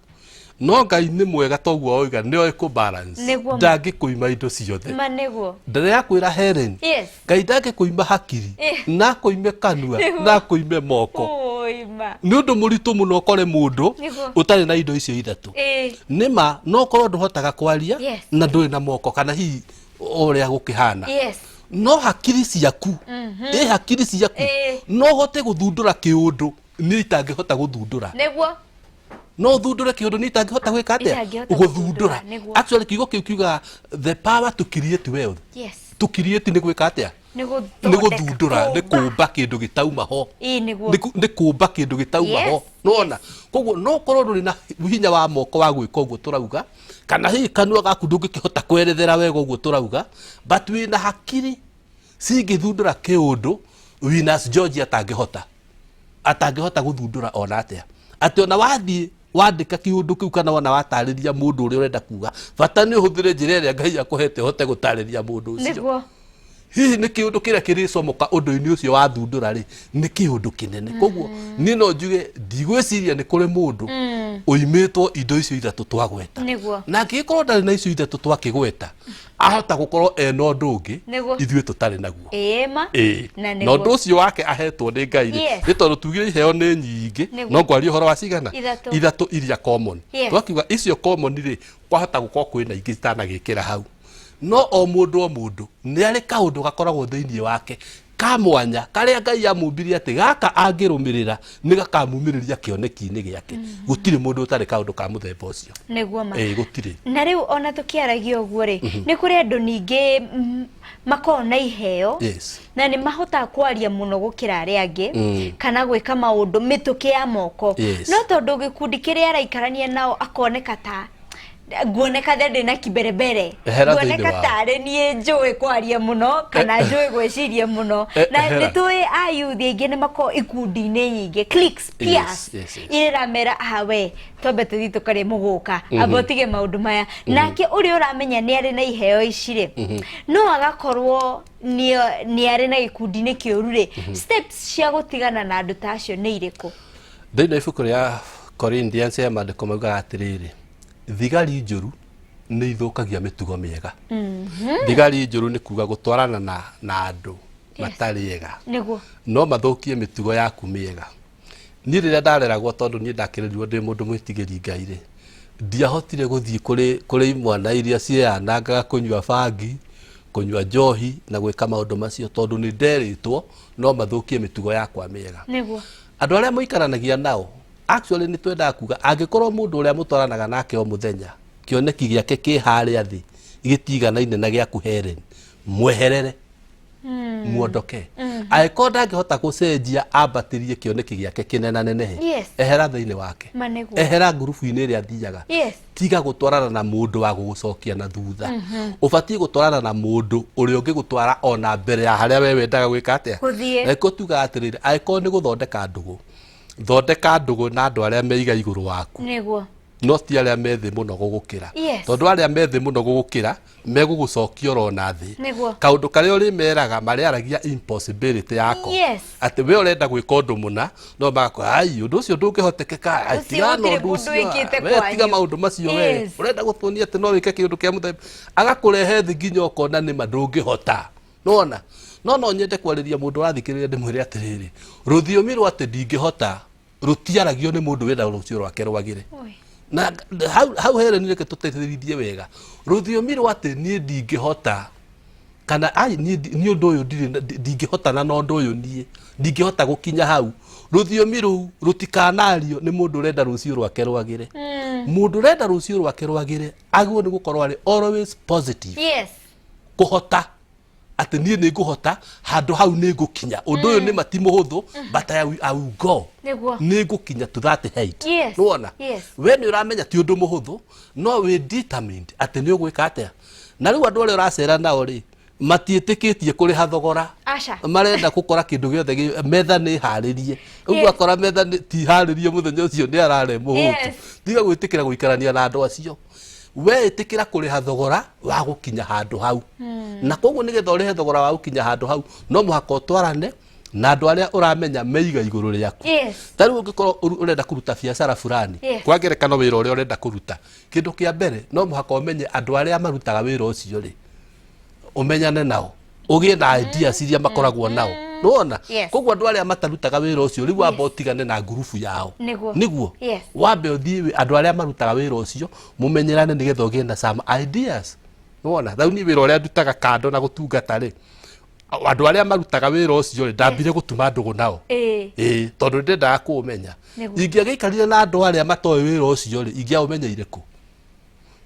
no Ngai nĩ mwega toguo oiga nĩ oĩ kũ balance Nĩguo. ndangĩkũima indo ciothe Ma nĩguo. ndĩrakwĩra Helen Yes. Ngai ndangĩkũima hakiri Eh. na akũime kanua Nĩguo. na akũime moko Ũima. nĩ ũndũ mũritũ mũno ũkore mũndũ Nĩguo. ũtarĩ na indo icio ithatũ Ĩĩ. nĩma no ũkorwo ndũhotaga kwaria Yes. na ndũrĩ na moko kana hihi ũrĩa gũkĩhana Yes. no hakiri ciaku ĩ hakiri ciaku Ĩĩ. no ũhote gũthundũra kĩũndũ niĩ itangĩhota gũthundũra Nĩguo. no ũthundũre kĩũndũ niĩ itangĩhota gwĩka atĩa Itangĩhota gũthundũra gũthundũra, nĩguo. actually kiugo kĩu kiugaga the power to create wealth Yes. to create nĩ gwĩka atĩa Nĩ nĩ gũthundũra nĩ Kũmba. kũmba kĩndũ gĩtauma ho Ĩĩ nĩguo. nĩ kũ- nĩ kũmba kĩndũ gĩtauma ho Yes, nona koguo no ũkorwo ndũrĩ na hinya wa moko wa gwĩka ũguo tũrauga kana hihi kanua gaku ndũngĩkĩhota kwerethera wega ũguo tũrauga but wĩna hakiri cingĩthundũra kĩũndũ Winners George atangĩhota atangĩhota gũthundũra ona atĩa atĩ ona wathiĩ wandĩka kĩũndũ kĩu kana ona watarĩria mũndũ ũrĩa ũrenda kuga bata nĩ ũhũthĩre njĩra ĩrĩa Ngai akũhete ũhote gũtarĩria mũndũ ũcio Nĩguo. hihi nĩ kĩũndũ kĩrĩa kĩrĩcomoka ũndũ-inĩ ũcio wathundũra rĩ nĩ kĩũndũ kĩnene koguo niĩ no njuge ndigwĩciria nĩ kũrĩ mũndũ ũimĩtwo indo icio ithatũ twagweta Nĩguo. na angĩgĩkorwo ndarĩ na icio ithatũ twakĩgweta ahota gũkorwo ena ũndũ ũngĩ Nĩguo. ithuĩ tũtarĩ naguo Ĩĩ ma. Ĩĩ. Na na ũndũ nĩguo. ũcio wake ahetwo nĩ Ngai rĩ Yes. nĩ tondũ tugire iheo nĩ nyingĩ Nĩguo. no ngwaria ũhoro wa cigana Ithatũ. ithatũ iria common Yes. twakiuga icio common rĩ kwahota gũkorwo kwĩna ingĩ itanagĩkĩra hau no o mũndũ o mũndũ nĩ arĩ kaũndũ gakoragwo thĩinĩ wake ka mwanya karĩa Ngai amũmbire atĩ gaka angĩrũmĩrĩra nĩ gakamumĩrĩria kĩoneki-inĩ gĩake gũtirĩ mũndũ ũtarĩ kaũndũ ka mũthemba ũcio Nĩguo ma. ĩĩ gũtirĩ Na rĩu ona tũkĩaragia ũguo rĩ, nĩ kũrĩ andũ ningĩ makoragwo na iheo Yes. na nĩ mahotaga kwaria mũno gũkĩra arĩa angĩ kana gwĩka maũndũ mĩtũkĩ ya moko Yes. no tondũ gĩkundi kĩrĩa araikarania nao akoneka ta nguoneka ta ndĩ na kiberebere Ehera thĩinĩ nguoneka wao. tarĩ niĩ njũĩ kwaria mũno kana njũĩ gwĩciria mũno na ehera. nĩ tũĩ ayuthi aingĩ nĩ makoragwo ikundi-inĩ nyingĩ cliques peers Yes, yes, yes. iria iramera aha we twambe tũthiĩ tũkarĩe mũgũka amba ũtige maũndũ maya nake ũrĩa ũramenya nĩ arĩ na iheo ici rĩ no agakorwo nĩ arĩ na gĩkundi-inĩ kĩũru rĩ steps cia gũtigana na andũ ta acio nĩ irĩkũ Thĩinĩ wa ibuku rĩa Corinthians ya maandĩko maugaga atĩrĩrĩ, thigari njũru nĩ ithũkagia mĩtugo mĩega. Thigari njũru nĩ kuga gũtwarana na, na andũ matarĩ ega nĩguo no mathũkie mĩtugo yaku mĩega. Niĩ rĩrĩa ndareragwo tondũ niĩ ndakĩrerirwo ndĩ mũndũ mwĩtigĩri Ngai rĩ, ndiahotire gũthiĩ kũrĩ, kũrĩ imwana iria ciĩyanangaga kũnyua bangi, kũnyua njohi na gwĩka maũndũ macio tondũ nĩ nderĩtwo no mathũkie mĩtugo yakwa mĩega. Nĩguo. Andũ arĩa mũikaranagia nao, actually nĩ twendaga kuga angĩkorwo mũndũ ũrĩa mũtwaranaga nake o mũthenya, kĩoneki gĩake kĩ harĩa thĩ gĩtiganaine na gĩaku Helen, mweherere. Muondoke. Angĩkorwo ndangĩhota gũcenjia ambatĩrie kĩoneki gĩake kĩnenanenehe, Yes. ehera thĩinĩ wake. Ma nĩguo. Ehera ngurubu-inĩ ĩrĩa athiaga. Yes. Tiga gũtwarana na mũndũ wa gũgũcokia na thutha. Ũbatiĩ gũtwarana na mũndũ ũrĩa ũngĩgũtwara ona mbere ya harĩa we wendaga gwĩka atĩa. Gũthiĩ. Angĩkorwo tugaga atĩrĩrĩ, angĩkorwo nĩ gũthondeka ndũgũ, thondeka ndũgũ na andũ arĩa meiga igũrũ waku. Nĩguo. No ti arĩa me thĩ mũno gũgũkĩra. Yes. Tondũ arĩa me thĩ mũno gũgũkĩra megũgũcokia oro na thĩ. Nĩguo. Kaũndũ karĩa ũrĩmeraga marĩaragia impossibility yako. Yes. Atĩ we ũrenda gwĩka ũndũ mũna no magakwĩra ai ũndũ ũcio ndũngĩhotekeka, ai Ũcio tigana na gũtirĩ ũndũ mũndũ ũcio, wĩkĩte we tiga kwanyu. maũndũ macio we Yes. ũrenda gũtuonia atĩ no wĩke kĩũndũ kĩa mũthemba, agakũrehe thĩ nginya ũkona nĩma ndũngĩhota. Nĩwona? No no nyende kwarĩria mũndũ ũrathikĩrĩria ndĩmwĩre atĩrĩrĩ, rũthiomi rwa atĩ ndingĩhota rũtiaragio nĩ mũndũ wenda rũciũ rwake rwagĩre. Oi. Na hau, hau Helen reke tũtĩtĩrithie wega rũthiomi rwa atĩ niĩ ndingĩhota kana ai niĩ niĩ ũndũ ũyũ ndirĩ na- ndingĩhotana na ũndũ ũyũ niĩ ndingĩhota gũkinya hau, rũthiomi rũu rũtikanario nĩ mũndũ ũrenda rũciũ rwake rwagĩre. Mũndũ ũrenda rũciũ rwake rwagĩre agĩrĩirwo nĩ gũkorwo arĩ always positive. Yes. Kũhota atĩ niĩ nĩ ngũhota handũ hau nĩ ngũkinya ũndũ ũyũ nĩ mati mũhũthũ, but I will go. Nĩguo. Nĩ ngũkinya to that height. Yes. Nĩwona? Yes. We nĩ ũramenya ti ũndũ mũhũthũ no wĩ determined atĩ nĩ ũgwĩka atĩa. Na rĩu andũ arĩa ũracera nao rĩ matiĩtĩkĩtie kũrĩha thogora. Aca. Marenda gũkora kĩndũ gĩothe metha nĩ harĩrie. Ũguo Yes. akora metha ti harĩrie mũthenya ũcio nĩ arare mũhũtu. Yes. Tiga gwĩtĩkĩra gũikarania na andũ acio. We ĩtĩkĩra kũrĩha thogora wa gũkinya handũ hau. Na koguo nĩgetha ũrĩhe thogora wa gũkinya handũ hau no mũhaka ũtwarane na andũ arĩa ũramenya meiga igũrũ rĩaku. Yes. Ta rĩu ũngĩkorwo ũrenda kũruta biacara fulani, Yes. kwa ngerekano wĩra ũrĩa ũrenda kũruta, kĩndũ kĩa mbere no mũhaka ũmenye andũ arĩa marutaga wĩra ũcio rĩ, ũmenyane nao, ũgĩe na ideas iria makoragwo nao. Nĩwona? Yes. Koguo andũ arĩa matarutaga wĩra ũcio rĩu wamba ũtigane na ngurubu yao. Nĩguo. Nĩguo. Yes. Wambe ũthiĩ andũ arĩa marutaga wĩra ũcio mũmenyerane nĩgetha ũgĩe na some ideas. Nĩwona? Rĩu niĩ wĩra ũrĩa ndutaga kando na gũtungata rĩ, andũ arĩa marutaga wĩra ũcio rĩ, ndambire gũtuma ndũgũ nao. Ĩĩ. Ĩĩ, tondũ ndendaga kũũmenya. Nĩguo. Ingĩagĩikarire na andũ arĩa matoĩ wĩra ũcio rĩ, ingĩaũmenyeire kũ?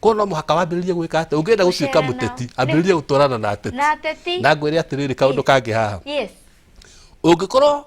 Koguo no mũhaka wambĩrĩrie gwĩka atĩa? Ũngĩenda gũtuĩka Gũcera nao. mũteti, ambĩrĩria gũtwarana na ateti. Na ateti. Na ngwĩre atĩrĩrĩ kaũndũ kangĩ haha. Yes. Ũngĩkorwo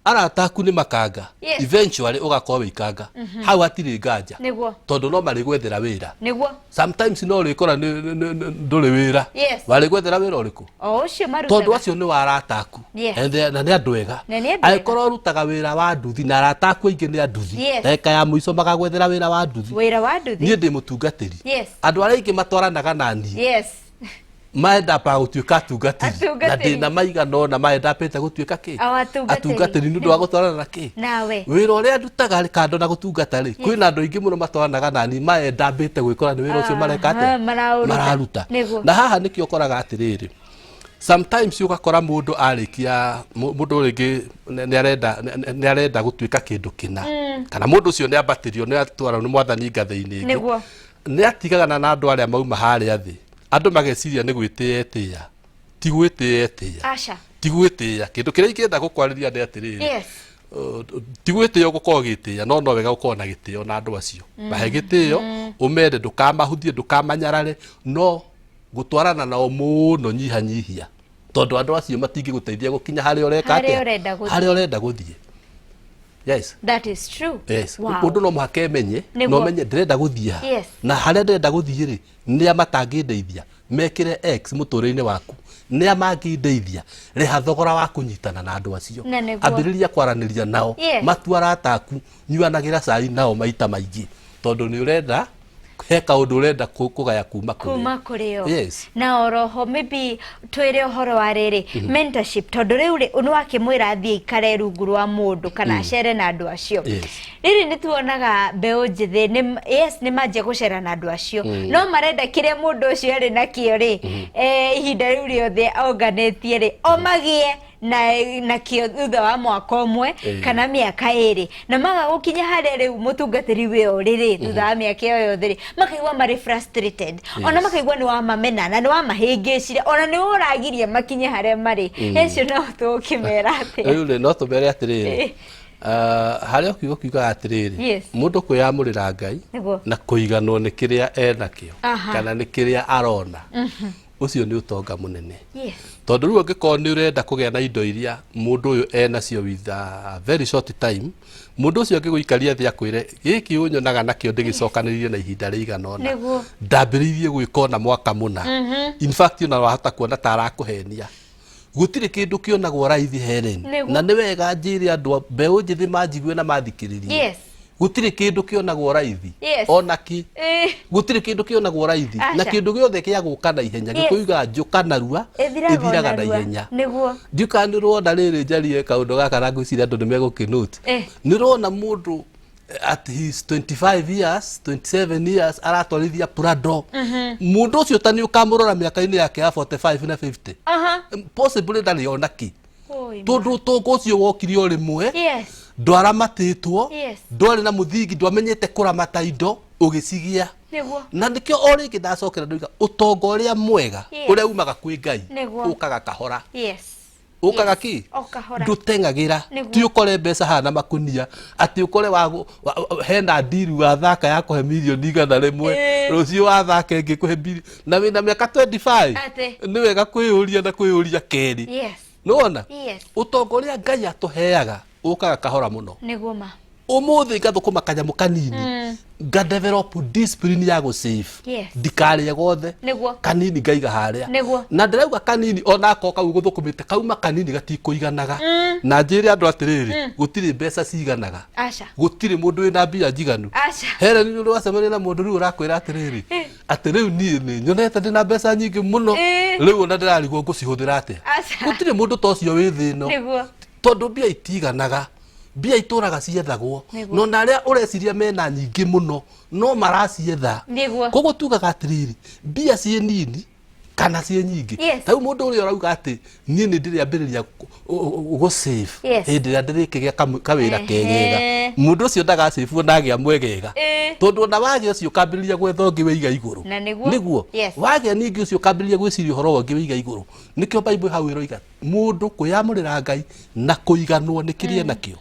arata aku nĩ makanga, Yes. eventually ũgakorwo wĩ ikanga. Hau hatirĩ nganja. Nĩguo. Tondũ no marĩgwethera wĩra. Nĩguo. Sometimes no ũrĩkora ndũrĩ wĩra. Yes. Warĩgwethera wĩra ũrĩkũ? O ũcio marutaga. Tondũ acio nĩ wa arata aku. Yes. And na nĩ andũ ega. Na nĩ andũ ega. Angĩkorwo ũrutaga wĩra wa nduthi na arata aku aingĩ nĩ anduthi. Yes. Ndagĩka ya mũico magagwethera wĩra wa nduthi. Wĩra wa nduthi. Niĩ ndĩ mũtungatĩri. Yes. Andũ arĩa aingĩ matwaranaga na niĩ. Yes. Maendapaga gũtuĩka atungatĩri. Atungatĩri. Na ndĩna maigana ũna maendapĩte gũtuĩka kĩ? O atungatĩri. Atungatĩri nĩ ũndũ wa gũtwarana na kĩ? Nawe. Wĩra ũrĩa ndutaga rĩ, kando na gũtungata rĩ, kwĩna andũ aingĩ mũno matwaranaga na niĩ maendambĩte gwĩkora nĩ wĩra ũcio mareka atĩa? Maraũruta. Mararuta. Nĩguo. Na haha nĩkĩo ũkoraga atĩrĩrĩ, sometimes ũgakora mũndũ arĩkia, mũndũ rĩngĩ nĩ arenda, nĩ arenda gũtuĩka kĩndũ kĩna. Kana mũndũ ũcio nĩ ambatĩrio, nĩ atwarwo nĩ mwathani ngathĩ-inĩ ĩngĩ. Nĩguo. Nĩ atigana na andũ arĩa mauma harĩa thĩ. Andũ mageciria nĩ gwĩtĩĩa etĩĩa. Ti gwĩtĩĩa etĩĩa. Aca. Ti gwĩtĩĩa. Kĩndũ kĩrĩa ingĩenda gũkwarĩria nĩ atĩrĩrĩ. Yes. Ti gwĩtĩĩa ũgũkorwo ũgĩtĩĩa, no no wega gũkorwo na gĩtĩo na andũ acio. Mahe gĩtĩo, ũmende, ndũkamahũthie, ndũkamanyarare, no gũtwarana nao mũno nyihanyihia. Tondũ andũ acio matingĩgũteithia gũkinya harĩa ũreka Harĩa atĩa? ũrenda gũthiĩ. Harĩa ũrenda gũthiĩ. Yes. That is true. Yes. Wow. Mũndũ no mũhaka emenye, Nĩguo. na ũmenye ndĩrenda gũthiĩ ha. Yes. Na harĩa ndĩrenda gũthiĩ rĩ, nĩ a matangĩndeithia, mekĩre X mũtũrĩre-inĩ waku. Nĩ a mangĩndeithia, rĩha thogora wa kũnyitana na andũ acio. Na nĩguo. Ambĩrĩria kwaranĩria nao. Yes. Matua arata aku, nyuanagĩra cai nao maita maingĩ. Tondũ nĩ ũrenda, he kaũndũ ũrenda kũgaya kuma kũrĩ o. Kuma kũrĩ o. Yes. Na oroho maybe twĩre ũhoro wa rĩrĩ, mentorship, tondũ rĩu rĩ, nĩ wakĩmwĩra athiĩ aikare rungu rwa mũndũ kana acere na andũ acio. Yes. Rĩrĩ nĩ tuonaga mbeũ njĩthĩ, yes, nĩ manjia gũcera na andũ acio. No marenda kĩrĩa mũndũ ũcio arĩ nakĩo rĩ, ihinda rĩu rĩothe onganĩtie rĩ, o magĩe. Na nakĩo thutha wa mwaka ũmwe kana mĩaka 2, na maga gũkinya harĩa rĩu mũtungatĩri wĩ ũrĩ rĩ, thutha wa mĩaka ĩyo yothe rĩ, makaigua marĩ frustrated, ona makaigua nĩ wamamena na nĩ wamahĩngĩcire, ona nĩ ũragiria makinye harĩa marĩ. Acio no tũkĩmera atĩa? Rĩu rĩ, no tũmere atĩrĩrĩ, harĩa kiugo kiugaga atĩrĩrĩ, mũndũ kwĩyamũrĩra Ngai na kũiganwo nĩ kĩrĩa enakĩo kana nĩ kĩrĩa arona, ũcio nĩ ũtonga mũnene. Tondũ rĩu angĩkorwo nĩ ũrenda kũgĩa na indo iria mũndũ ũyũ enacio with a very short time, mũndũ ũcio angĩgũikaria thĩ akwĩre, gĩkĩ ũnyonaga nakĩo ndĩgĩcokanĩrĩirie na ihinda rĩigana ũna, ndambĩrĩirie gwĩka ona mwaka mũna. In fact, ona wahota kuona ta arakũhenia. Gũtirĩ kĩndũ kĩonagwo raithi, Helen. Na nĩ wega njĩre andũ a mbeũ njĩthĩ manjigue na mathikĩrĩrie. Gũtirĩ kĩndũ kĩonagwo raithi. Ona kĩ. Gũtirĩ kĩndũ kĩonagwo raithi. Na kĩndũ gĩothe gĩa gũka na ihenya, Gĩkũyũ yugaga njũka narua ĩthiraga ĩthiraga na narua. Ihenya. Ndiũĩ kana nĩ ũrona rĩrĩ, njarie kaũndũ gaka na ngwĩciria andũ nĩ megũkĩnote. Nĩ ũrona mũndũ at his 25 years, 27 years, aratwarithia Prado. Mũndũ ũcio ta nĩ ũkamũrora mĩaka-inĩ yake ya 45 na 50, possibly ndarĩ ona kĩ. Oi, Tondũ ũtonga ũcio wokire o rĩmwe, ndwaramatĩtwo, ndwarĩ na mũthingi, ndwamenyete kũramata indo ũgĩcigĩa. Na nĩkĩo o rĩngĩ ndacokera ndoiga ũtonga ũrĩa mwega, ũrĩa umaga kwĩ Ngai, ũkaga kahora. Ũkaga kĩ? O kahora. Ndũteng'agĩra. Ti ũkore mbeca haha na makunia, atĩ ũkore hena ndiru wathaka ya kũhe mirioni 100, rũciũ wathaka ĩngĩ kũhe bili, na wĩna mĩaka 25. Atĩ. Nĩ wega kwĩyũria na kwĩyũria kerĩ. Nĩwona? Ũtonga ũrĩa Ngai atũheaga ũkaga kahora mũno. Nĩguo ma. Ũmũthĩ ngathũkũma kanyamũ kanini, nga develop discipline ya gũ save, ndikarĩe gothe. Kanini ngaiga harĩa. Na ndĩrauga kanini, onako kau gũthũkũmĩte kauma kanini gatikũiganaga. Na njĩre andũ atĩrĩrĩ, gũtirĩ mbeca ciganaga. Aca. Gũtirĩ mũndũ wĩna mbia njiganu. Aca. Helen, nĩ ũracemania na mũndũ rĩu ũrakwĩra atĩrĩrĩ, atĩ rĩu niĩ nĩ nyonete ndĩna mbeca nyingĩ mũno, rĩu ona ndĩrarigwo ngũcihũthĩra atĩa. Aca. Gũtirĩ mũndũ ta ũcio wĩ thĩ ĩno. Tondũ mbia itiganaga, mbia itũraga ciethagwo. No na arĩa ũreciria mena nyingĩ mũno no maracietha. Koguo tugaga atĩrĩrĩ, mbia ciĩ nini kana ciĩ nyingĩ, ta rĩu mũndũ ũrĩa ũrauga atĩ niĩ nĩ ndĩrĩambĩrĩria gũ save hĩndĩ ĩrĩa ndĩrĩkĩgĩa kawĩra kegega, mũndũ ũcio ndagacĩbu ona agĩa mwegega. Tondũ ona wagĩa ũcio ũkambĩrĩria gwetha ũngĩ wĩiga igũrũ. Na nĩguo. Nĩguo. Wagĩa ningĩ ũcio ũkambĩrĩria gwĩciria ũhoro wa ũngĩ wĩiga igũrũ. Nĩkĩo Bible hau ĩroiga mũndũ kwĩyamũrĩra Ngai na kũiganwo nĩ kĩrĩa enakĩo,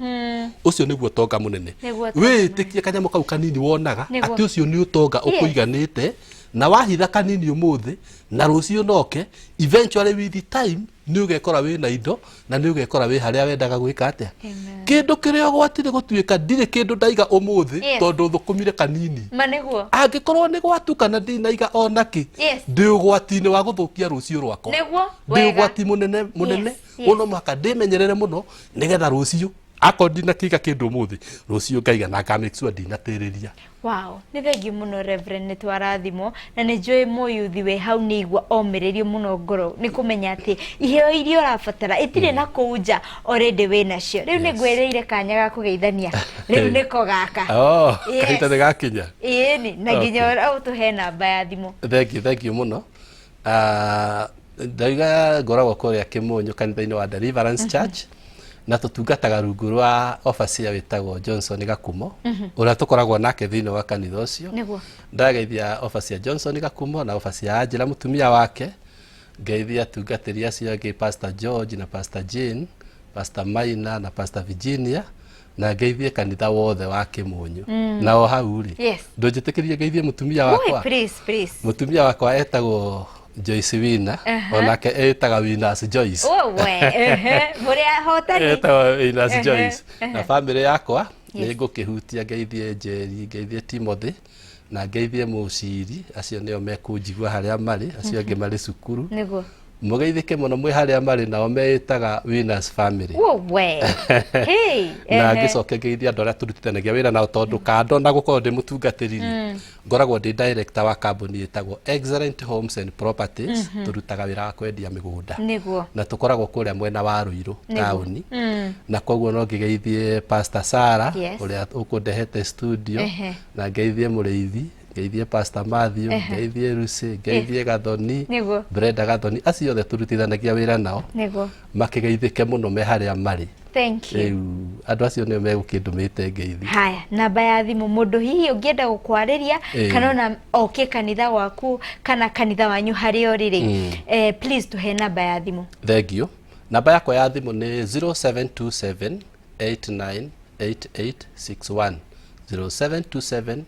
ũcio nĩguo ũtonga mũnene. Nĩguo ũtonga. Wĩĩtĩkie kanyamũ kau kanini wonaga atĩ ũcio nĩ ũtonga ũkũiganĩte, na wahitha kanini ũmũthĩ na rũciũ noke, eventually with the time nĩ ũgekora wĩna indo na nĩ ũgekora wĩ harĩa wendaga gwĩka atĩa. Amen. Kĩndũ kĩrĩa ũgwati nĩ gũtuĩka ndirĩ kĩndũ ndaiga ũmũthĩ, tondũ thũkũmire kanini. Ma nĩguo. Angĩkorwo nĩ gwatuka na ndinaiga onakĩ, ndĩ ũgwati-inĩ wa gũthũkia rũciũ rwakwa. Ndĩ ũgwati mũnene mũnene. Ũyũ no mũhaka ndĩmenyerere mũno nĩgetha rũciũ akorwo ndinakĩiga kĩndũ ũmũthĩ, rũciũ ngaiga na nga make sure ndinatĩrĩria. Wow, nĩ thengiũ mũno Reverend, nĩ twarathimwo na nĩ njũĩ mũyuthi wĩ hau nĩ igua omĩrĩrio mũno ngoro nĩ kũmenya atĩ iheo iria ũrabatara itirĩ na kũu nja, already wĩ nacio. Rĩu nĩ ngwĩrĩire kanya ga kũgeithania, rĩu nĩko gaka. Oh, kahinda nĩ gakinya. Ĩĩni, na nginya ũtũhe namba ya thimũ. Thank you, thank you mũno. Ah, ndauga ngoragwo kũrĩa Kĩmũnyũ kanitha-inĩ wa Deliverance Church, na tũtungataga rungu rwa overseer wĩtagwo Johnson Gakumo, ũrĩa tũkoragwo nake thĩinĩ wa kanitha ũcio. Ndageithia overseer Johnson Gakumo na overseer Angela mũtumia wake, ngeithia atungatĩri acio angĩ, Pastor George na Pastor Jane, Pastor Maina na Pastor Virginia, na ngeithie kanitha wothe wa Kĩmũnyũ. Na o hau rĩ, ndũnjĩtĩkĩrie ngeithie mũtumia Oi, wakwa? Please, please. Mũtumia wakwa etagwo Joyce Wina, onake etaga Winners Joyce. Wewe, ehe, mũrĩ ahotani. Etagwo Winners Joyce. Na bamĩrĩ yakwa nĩ ngũkĩhutia, ngeithie Njeri, ngeithie Timothy na ngeithie Mũciri, acio nĩo mekũnjigua harĩa marĩ, acio angĩ marĩ cukuru. Mũgeithĩke mũno mwĩ harĩa marĩ, nao meĩtaga Winners Family. Wewe. Hey, Na ngĩcoke ngeithie andũ arĩa tũrutithanagia wĩra nao, tondũ kando na gũkorwo ndĩ mũtungatĩri rĩ, ngoragwo ndĩ director wa kambuni ĩtagwo Excellent Homes and Properties. Tũrutaga wĩra wa kwendia mĩgũnda. Na tũkoragwo kũrĩa mwena wa Ruiru taũni. Na koguo no ngĩgeithie Pastor Sarah, ũrĩa ũkũndehete studio, na ngeithie mũrĩithi, Ngeithie Pastor Matthew, ngeithie Lucy, ngeithie Gathoni, Nĩguo. Brenda Gathoni, acio othe tũrutithanagia wĩra nao. Nĩguo. Makĩgeithĩke mũno me harĩa marĩ. Thank you. Rĩu andũ acio nĩo megũkĩndũmĩte ngeithi. Haya, namba ya thimũ mũndũ hihi ũngĩenda gũkwarĩria kana ona oke kanitha waku kana kanitha wanyu harĩa ũrĩ rĩ, please tũhe namba ya thimũ. Thank you. Namba yakwa ya thimũ nĩ 0727 898861, 0727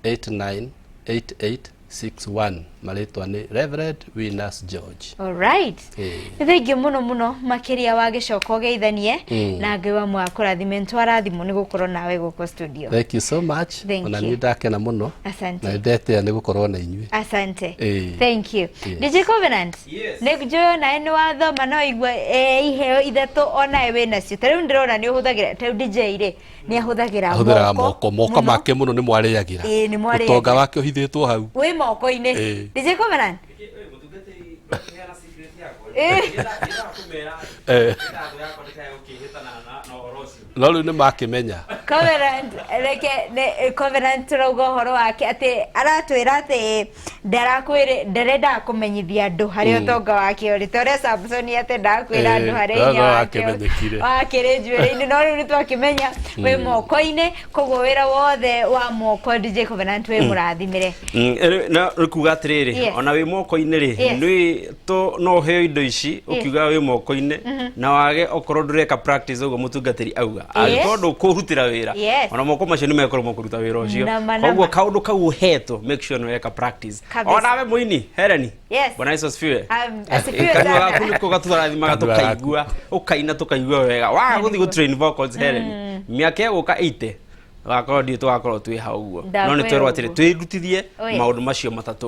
898861. Marĩtwa nĩ Reverend Winners George. Alright. Nĩ thengiũ mũno mũno makĩria wa gĩcoka ũgeithanie na Ngai wa muoyo akũrathime. Ntwara thimũ nĩ gũkorwo nawe gũkũ studio. Thank you so much. Thank Ona you. niĩ ndakena mũno. Asante. Na nĩndetĩa nĩ gũkorwo na inyuĩ. Asante. Thank you. Yes. DJ Covenant. Yes. Nĩ njũĩ onawe nĩ wathoma no igua iheo ithatũ onawe wĩ nacio. Ta rĩu ndĩrona nĩ ũhũthagĩra, ta rĩu DJ rĩ nĩ ahũthagĩra Ahũthĩraga moko moko mũno. Make mũno nĩ mwarĩagĩra. Ĩĩ, nĩ mwarĩagĩra. Ũtonga wake ũhithĩtwo hau. Wĩ moko-inĩ. DJ Covenant. No rĩu nĩ makĩmenya. Covenant, reke Covenant tũrauga ũhoro wake atĩ aratwĩra atĩ ndarakwĩrĩ ndarendaga kũmenyithia andũ harĩa ũtonga wake ũrĩ, ta ũrĩa Samson atendaga kwĩra andũ harĩa no hinya wake wakĩmenyekire. wakĩrĩ njuĩrĩ-inĩ, no rĩu nĩtwakĩmenya wĩ moko-inĩ, koguo wĩra wothe wa moko DJ Covenant wĩ mũrathimĩre. Na nĩ kuga atĩrĩrĩ, ona wĩ moko-inĩ rĩ, nĩ no ũheo indo ici ũkiuga wĩ moko-inĩ na wage okorwo ndũreka practice ũguo mũtungatĩri auga, angĩkorwo ndũkũrutĩra wĩra, ona moko macio nĩ mekũremwo kũruta wĩra ũcio. Nama, Koguo nama. kaũndũ kau ũhetwo, make sure nĩ weka practice. Kabisa. Onawe mũini Helen. Bwana Yesu asifiwe. Asifiwe Kanua sana. gaku nĩko gatũrathimaga. Kanua gaku. Tũkaigua ũkaina tũkaigua wega, waga gũthiĩ gũ train vocals, Helen, mĩaka ĩgũka 80 tũgakorwo ndiũ tũgakorwo twĩ hau ũguo, no nĩ Ndakwĩra twerwo atĩrĩ ũguo. twĩrutithie Oh, yes. maũndũ macio matatũ.